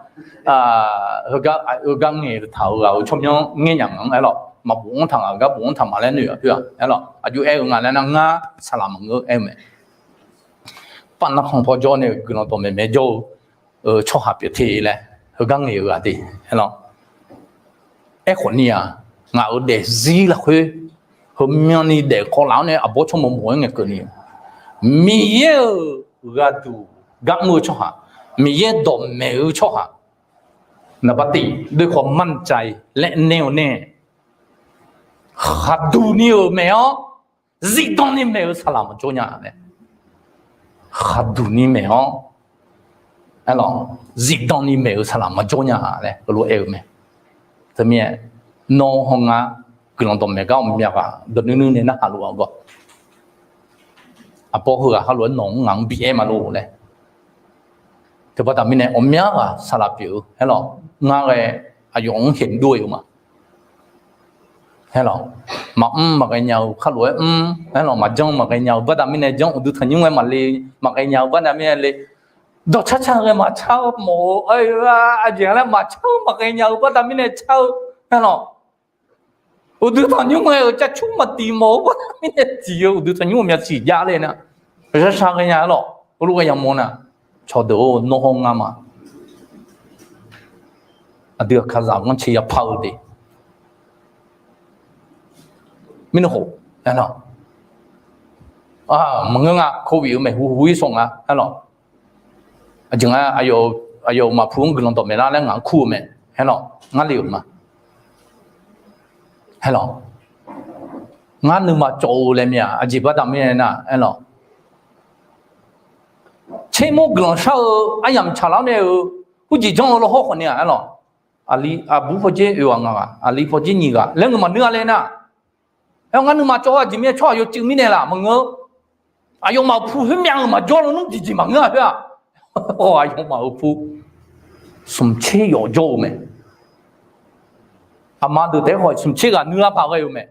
heugar ngaeq taq-euq ghaq-euq tsawrmyanr ngaer nya-anr, aerlawq, maqbof-anr taq ngaq-euq gar bof-anr taq ma laer noeq-aq khoer-aq, aerlawq, aqjox aer-eu nga laer nar, ngar saqlaq maqngeur aer-eu mae. Pav narkhan paw jawr nae-euq guiqlanq dawqmaeq maeq jawr-eu tsawrhaq pyeuf te laer heugar ngaeq-eu ghaq de, aerlawq, aerkhawf ni-aq, ngaq-euq daefzir lafkhoer heumyanni daef kawv laf-awr nae aqbawr tsawrmawq mawq-aer ngaeqkeuv ni, Miqyaer-euq ghaqduq gar mr-eu tsawrhaq, Miqyaer dawqmaeq-eu tsawrhaq, แน่วแน่ laer แน่วแน่ khaqduq ni-euq maeq-awr, zifdan ni maeq-eu saqlaq maqjawr nya laer, khaqduq ni maeq-awr, aerlawq, zifdan ni maeq-eu saqlaq maqjawr nya laer heulof-aer aer-eu mae. Teumirnae, nawr haw ngar guiqlanq dawqmaeq gar ghawqmya ghaq dawqnuir nuir nae narhaq luf-aq gawr, aqbawr heughaq halof-aer nawq-anr ngaq-anr bi aer ma lor laer. Teubaqda mirnae ghawqmya ghaq saqlaq pyeuf-eu, aerlawq, ngar ghae aqyawf-anr heqdov-eu ma. Aerlawq, maqmr maqghae nya-eu khar lof-aer mr, aerlawq, maqjanr maqghae nya-eu baqda mirnae janr, uqduq tanqnymr ghae maqle, maqghae nya-eu baqda mirnae le, dawqcar car ghae maqcar-eu mawf-eu, aqjeq nga laer maqcar-eu maqghae nya-eu baqda mirnae car-eu, aerlawq, uqduq tanqnymr ghae-euq carcur maqtiq mawf-eu baqda mirnae tiq-eu uqduq tanqnymr ghawqmya siq jav le nar, shar shar ghae nya-aer lawq, heulof ghae yamawr nar, cawqdeuq-or, nawr haw ngar ma. Aqdui aqkaqzaq ghanrcae yapar-eu de. Mirnae khof, aerlawq, maqngeur nga, โควิด-eu maeqhu hu-ir sawq nga, aerlawq, aqjeq nga, aqyawf maqpu-anr guiqlanq dawqmaeq lar laer ngaq-anr kur-eu mae, aerlawq, ngar le-euq ma, aerlawq, ngar nuima cawv-eu laer mir-aq, aqjeq baqda mirnae nar, aerlawq, tsermawr guiqlanq shar-eu aryamq tsaqlar-awr nae-euq heujeq janr-eu lawhawr khawf ni-aq, aerlawq, aqli aqbur pawdzer oeq ghaq ngaq ghaq, aqli pawdzer nyiq ghaq laer ngeur maqneur-a le nar, aer, ngar nuima cawv-eu aqjeq mirnae tsawrhaq yawcuiv mirnae laf maqngeur. Aqyawfmaf-euq pu khoermyav-euq maqjawr lawnmr tiqjeq maqngeur-a khoer-aq, aqyawfmaf-euq pu smq tser yawf jawr-eu mae. Aqma deuq taef-aer khawf smq tser ghaq nuilar paq ghae-eu mae.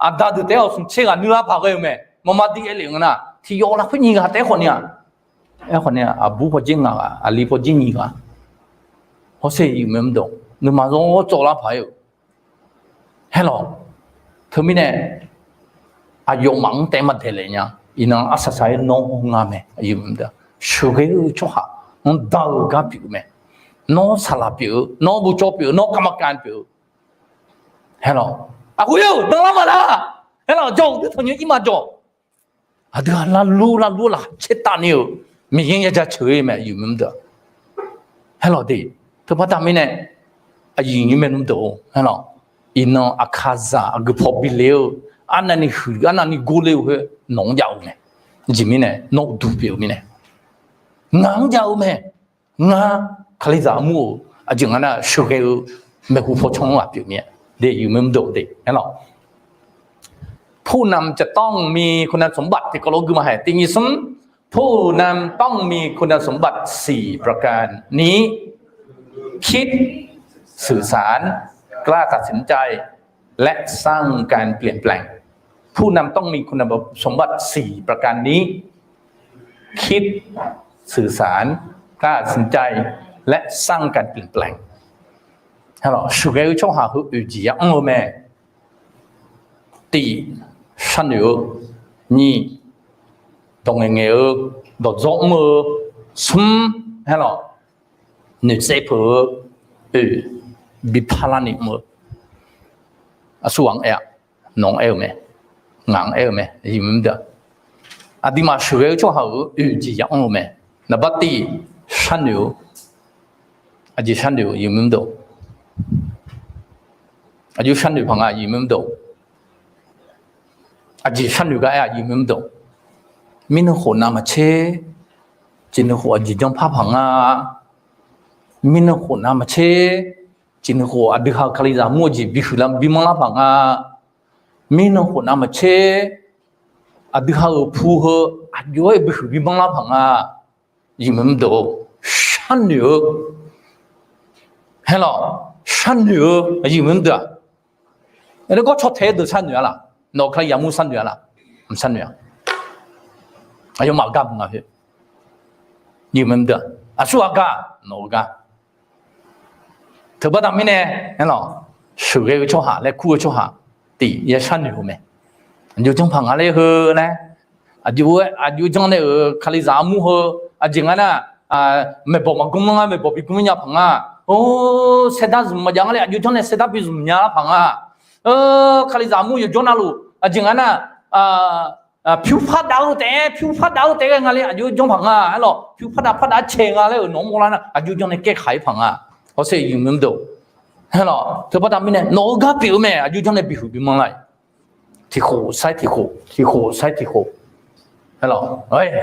Aqda deuq taef-aer khawf smq tser ghaq nuilar paq ghae-eu mae. Maqma diq aer lef nga nar, tiq yawf lafkhoer nyiq ghaq taef-aer khawf ni-aq, aerkhawf ni-aq, aqbur pawdzer ngaq ghaq, aqli pawdzer nyiq ghaq, hawsher iq mae mr dawq nuima zawr zawr tsawvlar paq-aer-euq, aerlawq, teumirnae aqyawfmaf-anr taef maqdaeq lef nya. Iqnan arsaq saq-aer nawr haw ngar mae. Sheuqghae-eu tsawrhaq-anr dar-eu gar pyeuf-eu mae. Nawr saqlaq pyeuf-eu, nawr bucawv pyeuf-eu, nawr กรรมการ pyeuf-eu, Aerlawq, aqghoe-eu danlar maqlar. Aerlawq, jawr-euq dui tanqnymr ir maqjawq. Aqdui-aq lavlur lavlur laqcaer tavni-euq Miqyaer ya jaceuq-ir mae, aqyuif maqdeuq. Aerlawq de, teubaqda mirnae, aqyuif aqnyir maernmr deuq-or, aerlawq, iqnan aqkaqzaq aqgeupaw bile-eu, arnavni huiq arnavni gorle-eu khoer nawq-anr jav-eu mae. Aqjeq mirnae nawr uqduq pyeuf-eu mirnae, ngaq-anr jav-eu mae. Ngar, Kalizaq armur-euq aqjeq nga nar sheuqghae-eu maeqhu paw canr-anr ghaq pyeuf mir-a. De, aqyuif maqdeuq de, aerlawq. ผู้นำจะต้องมีคุณสมบัติ tiqkawv lof gui maqhaeq, tiq nyiq smr. ผู้นำต้องมีคุณสมบัติสี่ประการนี้ คิด สื่อสาร กล้าตัดสินใจ และสร้างการเปลี่ยนแปลง ผู้นำต้องมีคุณสมบัติสี่ประการนี้ คิด สื่อสาร กล้าตัดสินใจ และสร้างการเปลี่ยนแปลง Sheuqghae-eu tsawrhaq heu oeq jeq ya anr-eu mae. Tiq, sharnoeq-eu. Nyiq, dawq ngaeqngaeq-eu, dawqdzawr mr-eu. Smr, aerlawq, noeqtsaev peuq-eu. Oeq, bi parlarni mr-eu. Aqsur ghaq-anr aer-a, nawq-anr aer-eu mae, ngaq-anr aer-eu mae, aqyuif maqdeuq. Aqduimaf sheuqghae-eu tsawrhaq-euq oeq jeq ya anr-eu mae. Naqbar tiq, sharnoeq-eu. Aqjeq sharnoeq-eu, aqyuif maqdeuq. Aqjox sharnoeq paq nga, aqyuif maqdeuq. Aqjeq sharnoeq gar aer-a, aqyuif maqdeuq. Mirnan khof navmaqtser, jeq nan khof aqjeq janrpar paq nga. Mirnan khof navmaqtser, jeq nan khof aqdui ha-euq Kalizaq armur-eu jeq bihuiq lar bimanr lar paq nga. Mirnan khof navmaqtser, aqdui ha-euq pu heu aqjox-aer bihuiq bimanr lar paq nga. Aqyuif maqdeuq, sharnoeq-eu. Aerlawq, sharnoeq-eu, aqyuif maqdeuq-aq. Aernar gawr caw tae-aer deuq sharnoeq-a laq? Nawq-euq Kalizaq armur sharnoeq-a laq? Maqsharnoeq-a. Aqyawfmaf gar baq nga khoer. Aqyuif maqdeuq, aqsur ghaq gar, nawq-eu gar. Teubaqda mirnae, aerlawq, sheuqghae-eu tsawrhaq laer kur-eu tsawrhaq tiq ya sharnoeq-eu mae. Aqjox janr paq nga laer heu laer, aqjox-aer aqjox janr nae-euq Kalizaq armur heu, aqjeq nga nar, maeqbawq maqgmr ngar maeqbawq bi gmr nya paq nga. Or, saerdar zmq maqjav nga laer aqjox janr nae saerdar bi zmq nya lar paq nga. Kalizaq armur yawjawr navluf aqjeq nga nar, pyur par dav-eu taef-aer pyur par dav-eu taef-aer ghae nga laer aqjox janr paq nga. Aerlawq, pyur par dav par dav cae nga laer-euq nawq-anr mawrlar nar aqjox janr nae kaerkhaq-ir paq nga. Hawsher, aqyuif maqdeuq. Aerlawq, teubaqda mirnae nawq-eu gar pyeuf-eu mae, aqjox janr nae bihuiq bimanr lar-iq. Tiq khof sair tiq khof, tiq khof sair tiq khof. Aerlawq,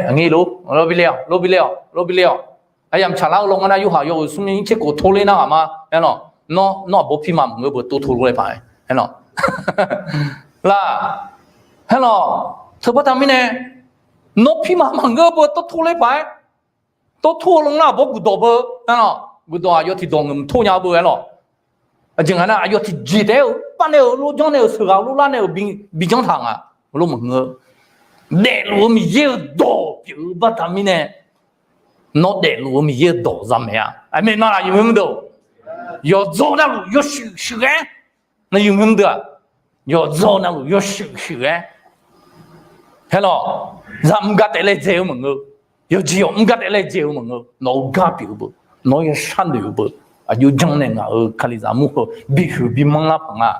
aqnyir lor, lor bi le-awq, lor bi le-awq, lor bi le-awq. Aryamq tsaqlar-eu lawnmr nar, yorhaq yawhuiq smr nyiq tser khof tor ler nar ghaq ma. Aerlawq, nawr, nawr aqbawr pirma maqngeur beu tov tov lor-aer paq-aer. Aerlawq, laq, aerlawq, teubaqda mirnae, nawr pirma maqngeur beu tov tov ler paq-aer. Tov tov-eu lawnmr nar aqbawr guiqdawq beu, aerlawq, guiqdawq aqyawf tiqdawq ngeuf mq tor nya-eu beu, aerlawq. Aqjeq nga nar aqyawf tiqjeq taef-aer-euq pav nae-euq lor janr nae-euq sheuqghae-eu lor lar nae-euq bi janr taq nga. Lor maqngeur. Daefluf-eu Miqyaer-euq dawq pyeuf-eu baqda mirnae, nawr daefluf-eu Miqyaer-euq dawq zamaeq-a. Aqmeq nawr aqyuif maqdeuq. Yawqdzawq navluf yawshuif shuif ghae. Nar aqyuif maqdeuq-aq, yawqdzawq navluf yawshuif shuif ghae. Aerlawq, zaq mr gar taef laejae-eu maqngeur. Yawqjeq yawq mr gar taef laejae-eu maqngeur. Nawq-eu gar pyeuf-eu beu, nawr ya sharnoeq-eu beu, aqjox janr nae ngaq-euq Kalizaq armur heu bihuiq bimanr lar paq nga.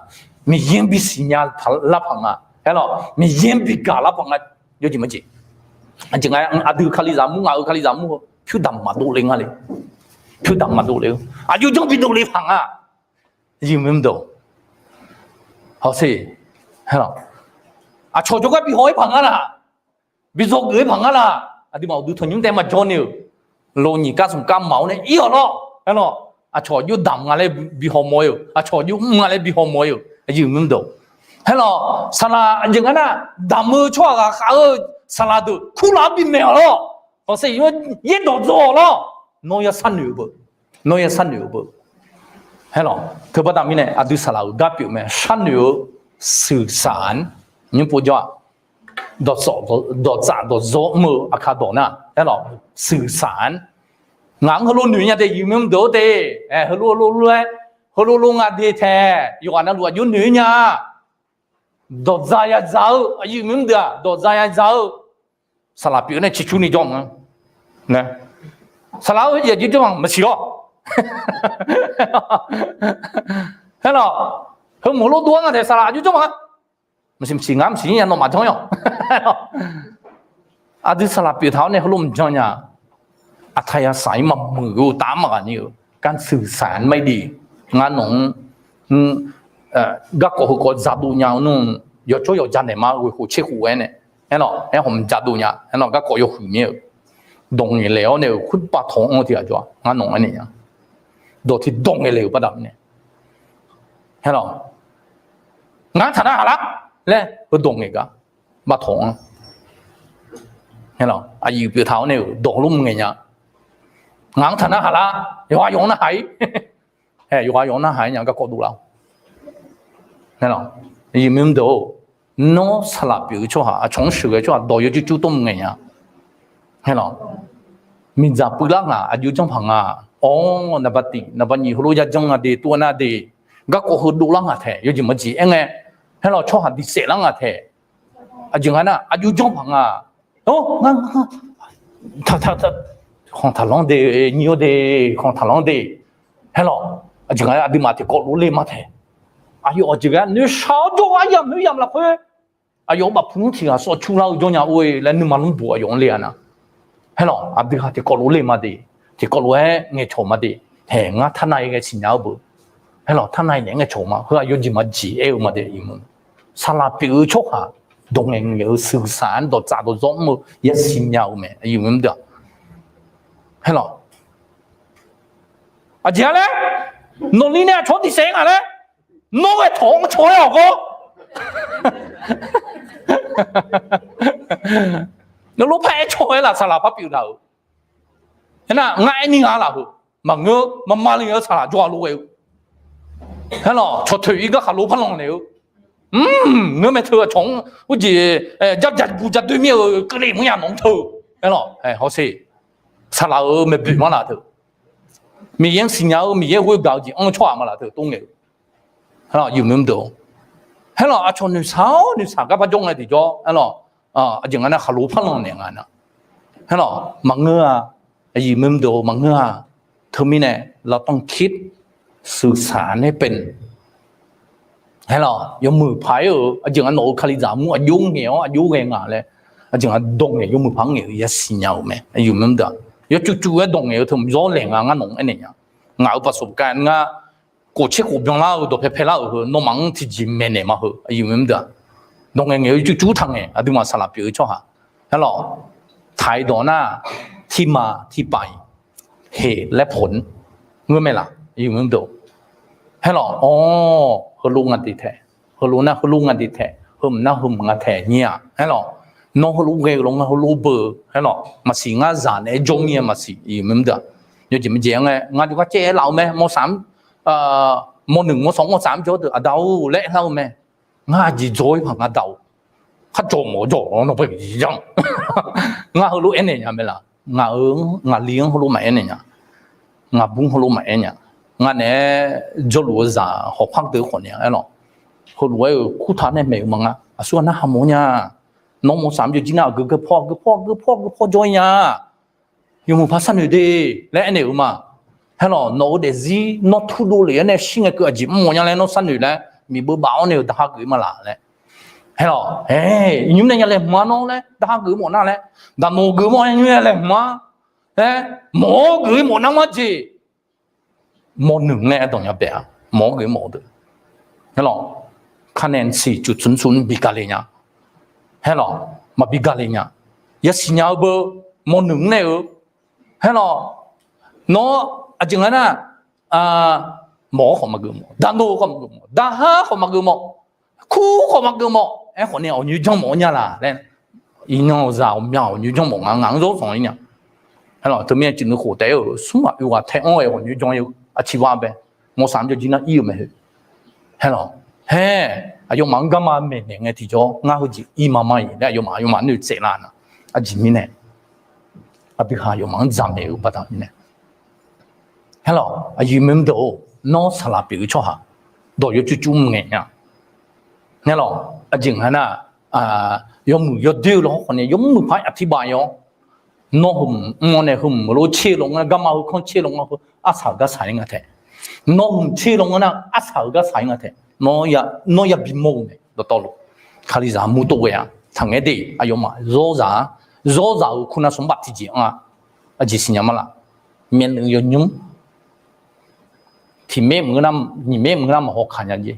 Miqyaer-anr bisiqnya lar paq nga. Aerlawq, Miqyaer-anr bigaq lar paq nga. Yawjeq maqjeq. Aqjeq nga, aqdui Kalizaq armur, ngaq-euq Kalizaq armur heu pyurdaq maqdov le nga le. Pyurdaq maqdov le-eu, aqjox janr bidov le paq nga. Aqyuif maqdeuq. Hawsher, aerlawq, aqcawq jawrgar bihaw-ir paq nga laq? Bi dzawgeuf-ir paq nga laq? Aqduimaf uqduq tanqnymr taef maqjawr ni-euq, lo nyiq kar smq kar maf-awr nae ir-awq lawr. Aerlawq, aqcawq aqjox damq nga laer bihaw mawf-ir-euq, aqcawq aqjox mr nga laer bihaw mawf-ir-euq, aqyuif maqdeuq. Aerlawq, saqlaq aqjeq nga nar, damq-eu tsawrhaq ghaq khav-eu saqlaq deuq kurlaf-anr bimaeq-awq lawr. Hawsher, yaerdawq dzaw-awq lawr. Nawr ya sharnoeq-eu beu, nawr ya sharnoeq-eu beu. Aerlawq, teubaqda mirnae aqdui saqlaq-euq gar pyeuf mae, sharnoeq-eu, สื่อสาร nymr pov jawr-aq, dawqtsaf dawqdzawr mr-eu aqkar dawq nar, aerlawq, สื่อสาร. Ngaq-anr heulof noeq nya de, aqyuif maqdeuq-or de. Heulof heulof lof-aer, heulof lof nga de tae, yawqghaq navluf aqjox noeq nya. Dawqdzaq yadzaq-eu, aqyuif maqdeuq-aq, dawqdzaq yadzaq-eu. Saqlaq pyeuf nae ciqcurni jawr-anr, saqlaq-eu aqjox jawr-anr maqsiq lawr. Aerlawq, Heumeuq heulof dov-aer nga taeq saqlaq aqjox janr ma. Maqsiq maqsiq ngar maqsiq nya nawmaf janr-awq. Aqdui saqlaq pyeuf taq-awr nae heulof mqjan nya. Aqtaqya saq-ir maqmuiq-eu taf-anr maqghaq ni-eu การสื่อสารไม่ดี ngar nawq-anr garkawv heukawv zadov nya-eu nmr, yawqjawr yawqja naeq ma ghoeq khof tser khof-aer nae, aerlawq aerkhawf mqjadov nya, aerlawq garkawv yawhuiq mir-eu dawq ngaeqlaeq-awr nae-euq khoer bavtawq-anr tiq ghaq jawr-a ngar nawq-anr aernaeq nya. Dawq tiqdawq ngaeqlaeq-euq baqda mirnae, aerlawq ngaq-anr taqnar haq lar laer heudawq ngaeq gar bavtawq-anr, aerlawq aqyuif pyeuf taq-awr nae-euq dawq lof mr ngaeq nya. Ngaq-anr taqnar haq lar, yawqha yawq-anr narhaq-ir, yawqha yawq-anr narhaq-ir nya garkawv dovlar-awq. Aqyuif mr deuq-or, nawr saqlaq pyeuf-eu tsawrhaq aqcawq-anr sheuqghae-eu tsawrhaq dawq yawjur jur tov mr ngaeq nya. Aerlawq miqdzaq puivlar ngaq aqjox janr paq nga. Awr naqba tiq naqba nyiq heulof yajanr nga de tov-aer nar de, garkawv heu dovlar ngaq taeq yawjeq maqjeq aer ngae, aerlawq tsawrhaq diq saef lar ngaq taeq, aqjeq nga nar aqjox janr paq nga. Or, khanq taqlanr de, nyiq-awr de, khanq taqlanr de, aerlawq aqjeq nga aqduimaf tiqkawv lof le ma taeq. Aqyawf aqjeq ghae noeqshaq-awr jawr-eu aryamq noeq yamq lafkhoer aqyawf-euq bafpuq-anr tiq ghaq sawv cur lar-eu jawr nya or-e laer nuima lmr buq aqyawf-anr le-a nar, aerlawq aqdui ha tiqkawv lof le ma de, tiqkawv lof-aer ngaeqcawq ma de. Haeq ngar tarnav-ir ghae siqnya-eu beu, aerlawq tarnav-ir naeq-aer ngaeqcawq ma heu-aq yawjeq maqjeq aer-eu ma de. Saqlaq pyeuf-eu tsawrhaq dawq ngaeq ngaeq-eu สื่อสาร-anr dawqtsaf dawqzawr mr-eu yasiq nya-eu mae aqyuif mr deuq-aq. Aerlawq aqjeq-a laer, nawqli nae aqcawq-anr diq saef-ir ngaq laer, nawr ghae tawq-anr caw-aer-awq gawr. Nawr lof par-aer caw-aer laf saqlaq par pyeuf taq-euq. Aernar ngar aer ni nga laf heu, maqngeur maqma le-eu saqlaq jawr-a lof ghae-eu. Aerlawq cawqtoeq-ir garkhaq lof par lanq naeq-eu. Ngeurmae teu aqcawq-anr urjeq jarjaq bu ja doer mir-eu keuvle maqya nawq-anr teu. Aerlawq hawsher, saqlaq-euq maeqboeq mar laf teu. Miqyaer-anr siqnya-eu Miqyaer ghoer gaq-eu jeq anr-eu tsawrhaq ma laf teu tov ngaeq-eu. Aerlawq yawmuiq mr deuq, aerlawq aqcawq noeqshaq-awr noeqshaq gar par jawr ngae tiqjawr, aerlawq aqjeq nga nar khaqlo par lanq naeq nga nar, aerlawq maqngeur-a. Aqyuif mr deuq maqngeur-a. Teumirnae เราต้องคิด สื่อสารให้เป็น aerlawq yawmuiq paq-aer-euq aqjeq nga nawq-euq kalizaq mur aqjox ngaeq-awr aqjox ghae nga laer, aqjeq nga dawq ngaeq yawmuiq paq-anr ngaeq-eu yasiq nya-euq mae aqyuif mr deuq-aq. Yawcuiv cuiv-aer dawq ngaeq-eu teu mqzawr laeq nga ngar nawq-anr aernaeq nya. Ngaq-euq ประสบการณ์ ngar khof tser khof byanlar-eu dawqpae paelar-euq heu nawmaf-anr tiqjeq maeqnaeq ma heu aqyuif mr deuq-aq. Dawq ngaeq ngaeq-eu yawcuiv cuiv taq ngaeq aqduimaf saqlaq pyeuf-eu tsawrhaq, aerlawq taq-iq dawq nar, tiqma tiqpaf-iq เหตุและผล ngeurmae laf aqyuif mr deuq. Aerlawq awr heulof nga de taeq, heulof nar heulof nga de taeq, heumq nar heumq nga taeq nyir-aq aerlawq. Nawr heulof ghae-eu lof ngar heulof beu, aerlawq maqsiq ngar zaq naeq-aer jawr mir-a maqsiq aqyuif mr deuq-aq. Yawjeq maqjeq-aer ngae ngar jawrgar caev-aer laf-eu mae mawrsaq-anr, mawrnuiq mawrsanq mawrsaq-anr jawr deuq aqda-or laer aerlar-eu mae. Ngar aqjeq dzaw-ir paq nga daq-or. Kharjawq mawf jawq-awr nawr bae-iq janr. Ngar heulof aernaeq nya mae laf. Ngaq-euq ngaqli-anr heulof maqaer naeq nya. Ngaqbur heulof maqaer nya. Ngar naeq-aer jawrluf-eu zaq hawqpar deuq khawfnaeq-a aerlawq. Heulof-aer-euq kurtaq nae maeq-eu ma nga aqsur ghaq narhaq mawf nya. Nawr mawrsaq-anr jawr jir nar aqgeu geu paw aqgeu paw aqgeu paw aqgeu paw jawr-ir nya. Yawmuiq paq sharnoeq de laer aernaeq-eu ma. Aerlawq nawq-eu daefzir nawr turdov lef-aer nae shir ngae keuv aqjeq mr mawf nya laer nawr sharnoeq laer miqbeuv baf-awr nae-euq daqha geuf-ir ma laf laer. Aerlawq, iqnymr nae nya laeqhmq-a nawr laer daqha geuf-ir mawf nar laer, daqnawq geuf mawf-aer nymr nae laeqhmq-a laer, mawq-awr geuf-ir mawf nar mar jeq. Mawrnuiq laer aerdawq nya baef-a. Mawq-awr geuf-ir mawf-eu deuq, aerlawq, คะแนนสี่จุดศูนย์ศูนย์ bi gale nya. Aerlawq maqbi gale nya. Yasiq nya-eu beu, mawrnuiq mr nae-eu, aerlawq nawr aqjeq nga nar, mawq-awr khawf maqgeuf mawf, daqnawq-eu khawf maqgeuf mawf, daqha khawf maqgeuf mawf, kur khawf maqgeuf mawf, aerkhawf nae aqnyoer janr mawf-awr nya laf laer. Iqnan-euq zaq ghawqmya aqnyoer janr mawf nga ngaq-anr zawr zanq-ir nya. Aerlawq teumirnae ciqnuiv khof taef-aer-euq smr ghaq oe ghaq tae-anr-eu aqnyoer janr-ir-eu aqtiq va bae, mawrsaq-anr jawr jir nar ir-eu mae heu. Aerlawq, haer, aqyawfmaf-anr garma maeqnaeq ngae tiqjawr ngar heujeq ir ma ma-iq laer aqyawfmaf aqyawfmaf noeqtsaev lar nar, aqjeq mirnae aqdui ha aqyawfmaf-anr dzaq maeq-eu baqda mirnae. Aerlawq aqyuif mr deuq-or, nawr saqlaq pyeuf-eu tsawrhaq dawq yawcuiv cuiv mr ngaeq nya. Aerlawq aqjeq nga nar, yawmuiq yawdoer-eu lawhawr khawf nae yawmuiq paq-aer aqtiq baf-ir-awr, nawr heumq mr-awr nae heumq-eu lof tser-eu lof ngar garma heu kanr tser-eu lof ngar heu arsaq-euq gar saq-ir nga taeq. Nawr heumq tser-eu lof ngar nar arsaq-euq gar saq-ir nga taeq. Nawr ya, nawr ya bimawr-eu mae dawqtawvluf. Kalizaq mur tov ghae-a. Taqngaer de, aqyawfmaf zawrzaq-a. Zawrzaq-euq kur nav smr baf tiqjeq anr-a. Aqjeq siqnya ma laf. Myavnuiv yawnymr tiqmaer mq-eu nar, nyiq maer mq-eu nar maqhaw kaq nya jeq.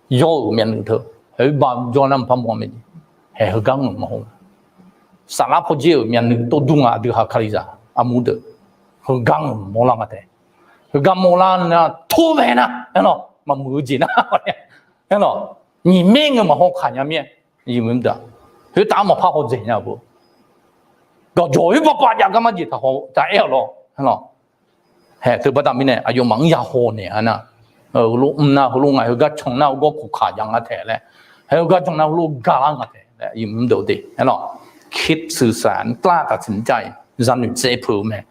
Yawr-euq myavnuiv teu, oerba jawr nar maqpar mawr-a mae jeq. Haeq heugar ngeuq maqhaw. Saflar pawdzer-euq myavnuiv tov dur nga aqdui ha Kalizaq armur deuq. Heugar ngeuq mawrlar nga taef. Heugar mawrlar nar tor mae nar, aerlawq, maqmuiq-eu jeq nar, aerlawq, nyiq maer ngeuq maqhaw kaq nya mir-aer, khoertav-anr maqpar hawdzaeq nya-eu beu. Gawqjawq oerba pav jav garma jeq taqhaw taq aer-awq lawr, aerlawq. Haeq teu baqda mirnae aqyawfmaf-anr ya haw naeq-a nar, heulof mr nar heulof nga, heugar can nar heugar koqkaq jav nga taef laer, haeq heugar jan nar heulof galar nga taef laer, mr deuq de, aerlawq. คิดสื่อสาร กล้าตัดสินใจ yanoeq tsaev peuq-eu mae.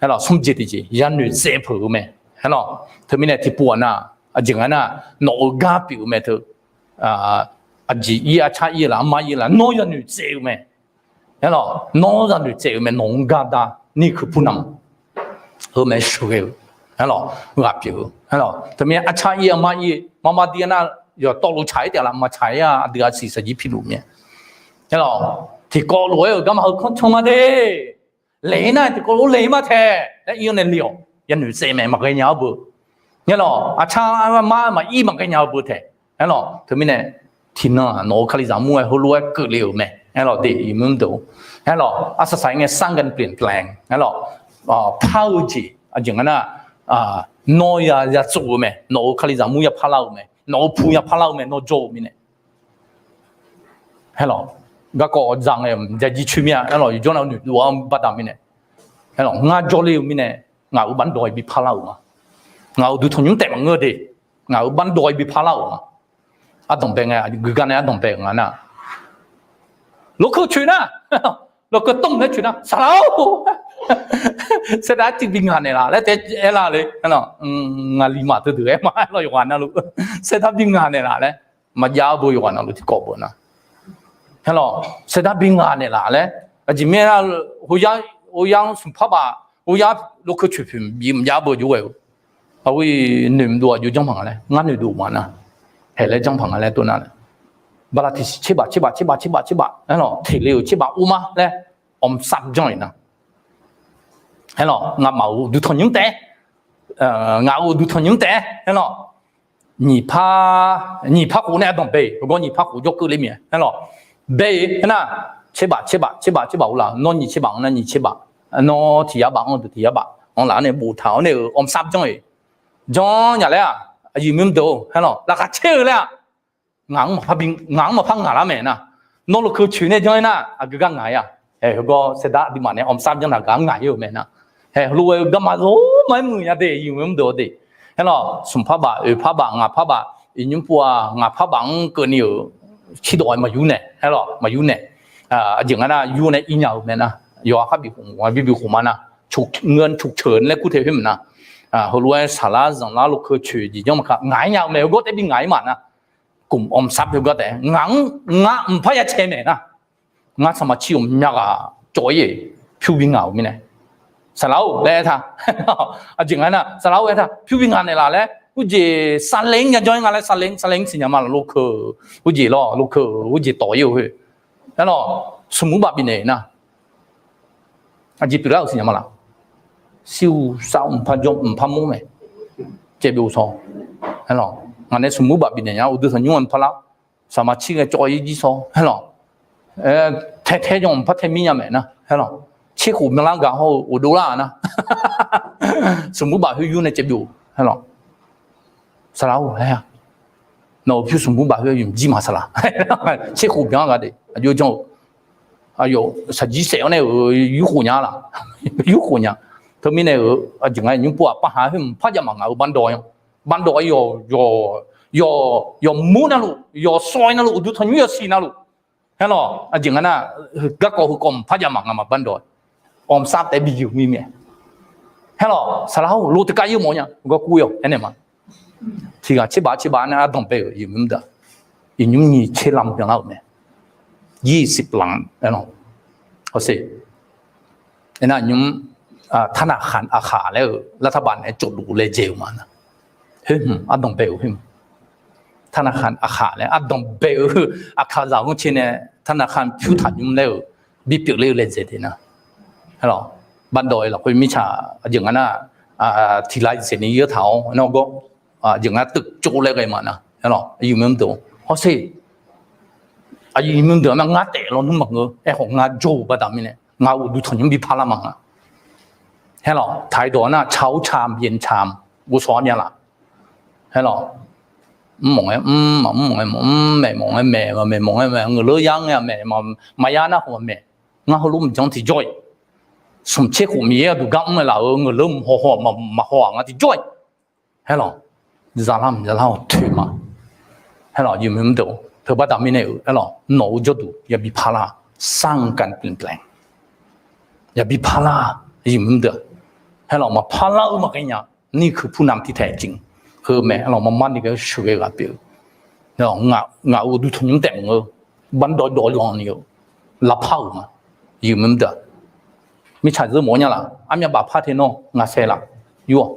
Aerlawq, smr jeq tiqjeq yanoeq tsaev peuq-eu mae. Aerlawq, teumirnae tiqpov-aq nar, aqjeq nga nar, nawq-euq gar pyeuf-eu mae teu. Aqjeq ir, arcar ir laf, armar ir laf, nawr yanoeq tsaev-eu mae. Aerlawq, nawr yanoeq tsaev-eu mae, nawq-anr gar dar ni keuq pur nam heu mae sheuqghae-eu. Aerlawq, ghaq pyeuf-eu. Aerlawq, teumirnae arcar ir, armar ir, marmar dir nar, yawqtawvluf tsaq-ir taef laf, maqtsaq-ir-a, aqdui aqsiq saqjir piluf mir-aer. Aerlawq, tiqkawv lof-aer-euq garma heu kanr can ma de. Laeq-ir nar tiqkawv lof-aer laeq-ir ma taef laer ir-awr nae le-awq. Yanoeq tsaev mae, maqghae nya-awr beu. Aerlawq, arcar armar maqir maqghae nya-eu beu taef. Aerlawq, teumirnae tiqnan-aq nawq-euq Kalizaq mur-aer heulof-aer keuvle-euq mae. Aerlawq, de, iqmur deuq. Aerlawq, arsaq saq-ir ngae สร้างการเปลี่ยนแปลง. Aerlawq, par-eu jeq aqjeq nga nar, nawr ya yatsov-eu mae, nawq-euq Kalizaq mur ya parlar-eu mae, nawq-euq pu ya parlar-eu mae, nawr jawr-eu mirnae. Aerlawq, garkawv dzaq ngae-euq jaqjir coer mir-a. Aerlawq, yawjawr nav noeqdov-anr baqda mirnae. Aerlawq, ngar jawrle-eu mirnae, ngaq-euq baqdawq-ir bi parlar-euq ma. Ngaq-euq duq tanqnymr taef maqngeur de. Ngaq-euq baqdawq-ir bi parlar-euq ma. Ardanqbae ngae, guiqgar nae ardanqbae-euq nga nar, lawkeuv coeq nar, lawkeuv tmr nae coeq nar, saqlaq-or, saerdar tiq bi ngaq naeqlaf laer taef aerlar le. Ngaqli maq teudeuq aer ma, aerlawq, yawqghaq navluf saerdar bi ngaq naeqlaf laer maqjav-eu beu, yawqghaq navluf tiqkawv beu nar. Aerlawq, saerdar bi ngaq naeqlaf laer, aqjeq mirnae nar, hoyar, hoyar-anr smq par baf, hoyar lawkeuv coeq poeq bi mqjav beu jov ghae-eu. Aqghoe noeq mqdov-aq jov janrpaq nga laer ngar noeqdov ma nar, haeq laer janrpaq nga laer tov nar, bala tiqsiq tserbaf tserbaf tserbaf tserbaf tserbaf aerlawq, teqle-euq tserbaf ur ma laer, ออมทรัพย์ janr-iq nar. Aerlawq, ngamaf-euq duq tanqnymr taef-aer, ngaq-euq duq tanqnymr taef-aer aerlawq, nyiq par, nyiq par khof nae ardanqbae-iq, heugar nyiq par khof jawrkeuv ler mir-a aerlawq. Bae-iq aernar, tserbaf tserbaf tserbaf tserbaf ur laf, nawr nyiq tserbaf anr nar nyiq tserbaf, nawr tiq yar baf anr-eu deuq tiq yar baf anr laf-awr nae boftaq-awr nae-euq ออมทรัพย์ janr-iq, janr nya laer-aq, aqyuif mymr deuq-or aerlawq, laqkhaq caer-eu laer-aq, ngaq-anr maqpar bi, ngaq-anr maqpar ngaq lar mae nar, nawr lawkeuv coeq nae janr-aer nar aqgeu gar ngaq-ir-a. Haeq heugar saerdar aqduimaf nae ออมทรัพย์ janr taq gaq-anr ngaq-ir-euq mae nar, haeq heulof-aer-eu garma zawr ma-aer muiq nya de, aqyuif mymr deuq-or de. Aerlawq, smq par baf, oeq par baf, ngaq par baf, iqnymr pov-aq ngaq par baf-anr keuvni-euq cirdawq-aer maqyur nae aerlawq, maqyur nae. Aqjeq nga nar yur nae ir nya-euq mae nar, yawqha khar bif khof, bi bif khof ma nar, เงินฉุกเฉิน laer kur tae khoer mq nar, heulof-aer saqlar zanqlar lawkeuv coeq jeq janr maqka ngaq-ir nya-eu mae, heugar taef bi ngaq-ir ma nar, กลุ่มออมทรัพย์ heugar taef ngaq-anr, ngar mqpar ya cae mae nar, ngar saqmaq cir-euq myav ghaq cawv-ir-eq, pyur bi ngaq-euq mirnae, saqlaq-or laer aertaq, aqjeq nga nar saqlaq-or aertaq pyur bi ngaq naeqlaf laer, heujeq สลึง ya janr-ir nga laer, สลึง สลึง siqnya ma laf, lawkeuv, heujeq lawr, lawkeuv heujeq tawq-ir-eu khoer, aerlawq, smq mur baf bifnaeq nar, aqjeq pyeuflar-euq siqnya ma laf, shir-eu sar-eu mqpar jawr mqpar mawr mae, caevbyov saw, aerlawq, ngaq nae smq mur baf bifnaeq nya, uqduq tanqnymr-aer mqpar lar, saqmaq cir ghae cawv-ir jir saw aerlawq, tae tae jan mqpar tae mir nya mae nar aerlawq, tser khof byanlar gaq hawr-eu ghofdov lar-aq nar, smq mur baf khoer yur nae caevbyov aerlawq, saqlaq-or aer-a, nawq-euq pyur smq mur baf khoer yur jir ma saqlaq, tser khof byan-a gaq de aqjox janr-eu, aqyawf saqjir saef-awr nae-euq yur khof nya laf, yur khof nya, teumirnae-euq aqjeq nga nymr pov-aq par ha khoer mqpar jav maqngaq-eu bardawq-aer, bardawq-aer yawq, yawq, yawq mur navluf, yawq sawq-ir navluf, uqduq tanqnymr yawsiq navluf, aerlawq, aqjeq nga nar, garkawv heukawv mqpar jav maqngaq ma bardawq-aer, ออมทรัพย์ taef bi yuf mir mae, aerlawq, saqlaq-or, lo teukav-ir mawf nya, gawr kur-ir-awq aernaeq ma. Tiq ghaq tserbaf tserbaf nae ardanq bae-euq iqnymr deuq, iqnymr nyiq tser lam byanlar-euq mae, ยี่สิบหลัง aerlawq, hawsher, aernar nymr, ธนาคารอาคาร laer-eu รัฐบาล nae tsovluf laejae-eu ma nar, khoer hmq ardanq bae-euq khoer hmq ธนาคาร aqkhaq laer ardanq bae-eu aqkaqzaq-anr caer nae ธนาคาร pyur taq nymr laer-euq bipyeuf ler-eu laejae de nar. Aerlawq, bardawv-eu lafkhoer mirtsaq aqjeq nga nar, tiq laiv saef ni yar taq-awr nawr gawr, aqjeq nga teuv tsov laer ghae ma nar. Aerlawq, aqyuif maqdeuq hawsher, aqyuif maqdeuq nar ngar taef lawnmr maqngeur. Aerkhawf ngar jawr-eu baqda mirnae ngaq-euq uqduq tanqnymr bi parlar ma nga. Aerlawq, taq-ir dawq nar tsaq-awr tsaq-am byan tsaq-am ghovshaw-ar mya laf. Aerlawq, mr mawf-aer mr, maqmr mawf-aer maqmr, maeq mawf-aer maeq, maeq mawf-aer maeq, ngeuqleur yar ngae-a maeq, maqya nar khawf-a maeq. Ngar heulof maqjanr tiqjawr-iq, smq tser khof Miqyaer-euq duqgar mr-aer laf-euq ngeuqleur mq haw haw maqhaw-aq nga tiqjawr-iq. Aerlawq, zalar mq zalar-awq toeq ma. Aerlawq, aqyuif maqdeuq teu baqda mirnae-euq aerlawq nawq-eu jawrduq yabi parlar-a, สร้างการเปลี่ยนแปลง yabi parlar-a, aqyuif maqdeuq. Aerlawq, maqparlar-eu maqghae nya, นี่คือผู้นำที่แท้จริง heu mae. Aerlawq, maqmar ni ghae-eu sheuqghae ghaq pyeuf-eu ngaq-euq uqduq tanqnymr taef maqngeur, bardawv dawv lanq ni-eu lavpar-euq ma. Aqyuif maqdeuq-aq, mirtsaq zeur mawf-awr nya laf, armyav bafpar tae nawr ngaq saev laf, yur-awq.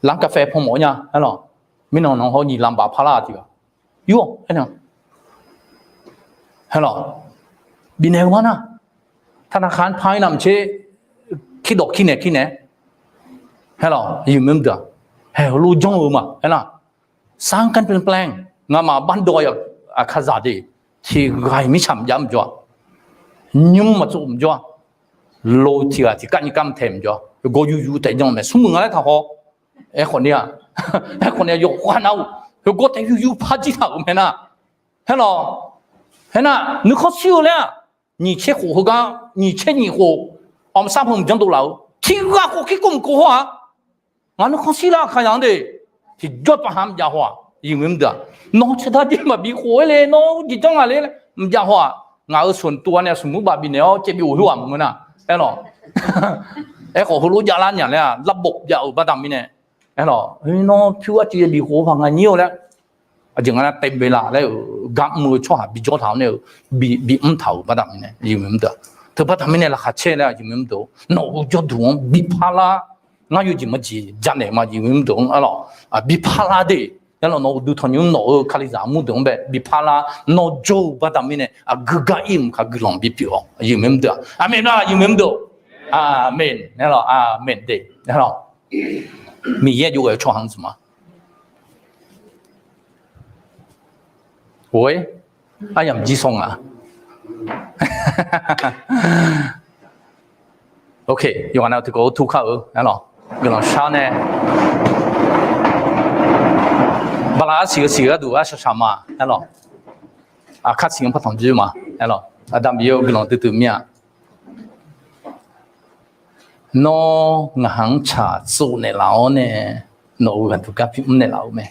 ร้านกาแฟ pan mawf-awr nya aerlawq, mirnan nan haw nyiq lamq bafpar lar tiq ghaq, yur-awq aernaeq. Aerlawq, bifnaeq-eu ma nar, ธนาคาร pan-ir navmaqtser, kirdawq kirnaeq kirnaeq. Aerlawq, aqyuif maqdeuq-aq, haeq heulof janr-eu ma aernar, สร้างการเปลี่ยนแปลง ngamaf bardawv-eu aqkaqzaq de, tiq ghaq-iq mirtsaq maqjav maqjawr-a, nymr maqtsov maqjawr-a, lo tiq ghaq tiq kar nyiq kar maqtaeq maqjawr-a, gawr yur yur taef janr mae, smrmuiq nga laer taqhaw. Aerkhawf ni-a, aerkhawf ni-a yawqghaq nav-euq yawgawr taef yur yur par jir taq-euq mae nar. Aerlawq, aernar nuikhanr shir-eu laer-aq, nyiq tser khof heugar, nyiq tser nyiq khof, awq maqsar heu maqjanr dovlaf-eu tiq ghaq khof kirkov maqkov hawr-aq, ngaq nuikhanr shir lar aqkaqzaq-anr de, tiqjawr paf ha maqjav haw-aq, aqyuif maqdeuq-aq, nawr caerdar jir maqbi khof-aer le, nawr jeq janr nga le laer maqjav haw-aq, ngaq-euq smq tuv-a nae smq mur bav bifnaeq-awr caev bi ghof khoer-aq maqngeur nar. Aerlawq, aerkhawf heulof javlar nya laer-aq, larbof jav-euq baqda mirnae, aerlawq, nawr pyur arcuiv yabi khof-eu paq ngaq nyir-eu laer, aqjeq nga nar เต็มเวลา laer-euq gar mr-eu tsawrhaq bijawr taq-awr nae-euq, bimr taq-euq baqda mirnae, aqyuif maqdeuq-aq, teu baqda mirnae laqkhaq caer laer, aqyuif maqdeuq, nawq-euq jawrduq-anr bi parlar. Ngar yawjeq maqjeq janaeq ma, aqyuif maqdeuq-anr aerlawq, bi parlar de. Aerlawq, nawq-euq uqduq tanqnymr nawq-euq kalizaq armur deuq-anr bae bi parlar. Nawr jawr-eu baqda mirnae aqgeu gar ir mq kaq guiqlanq bipyeuf-awq, aqyuif maqdeuq-aq. Aqmeq nar, aqyuif maqdeuq. Aqmeq. Aerlawq, aqmeq de. Aerlawq, Miqyaer jov-aer tsawrhaq-anr zmq ma. Or, aryamq jir sawr nga. Ok, yawqghaq nav tiqkawv-eu tur kar-eu aerlawq, guiqlanq shar nae, bala arsiq-eu siq-eu gharduq arshaq shaq ma aerlawq. Aqkar siq-anr par tanq dzoer ma aerlawq. Aqda Miqyaer-eu guiqlanq duidui mir-a. Nawr ngaq-anr tsaq tsov naeqlaf-awr nae, nawq-euq ghaqduq gar bimr naeqlaf-eu mae.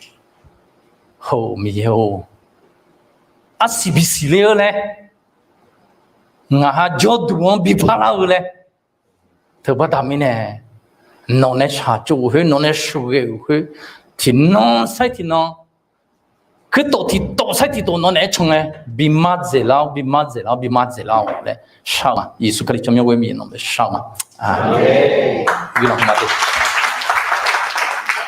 Hawr-eu Miqyaer-or, arsiq bisiq ler-eu laer, ngaq ha jawrduq-anr bi parlar-eu laer, teu baqda mirnae, nawq nae shaqtsov-euq khoer, nawq nae sheuqghae-euq khoer, tiqnan sair tiqnan, khoertawf tiqtawf sair tiqtawf nawq naeq-aer can ngae, bi mar dzaeqlar-awr, bi mar dzaeqlar-awr, bi mar dzaeqlar-awq laer shar-eu ma. Yeqsur Kali tsawrmyanr ghoer mir-a nawq nae shar-eu ma. Guiqlanq ma de.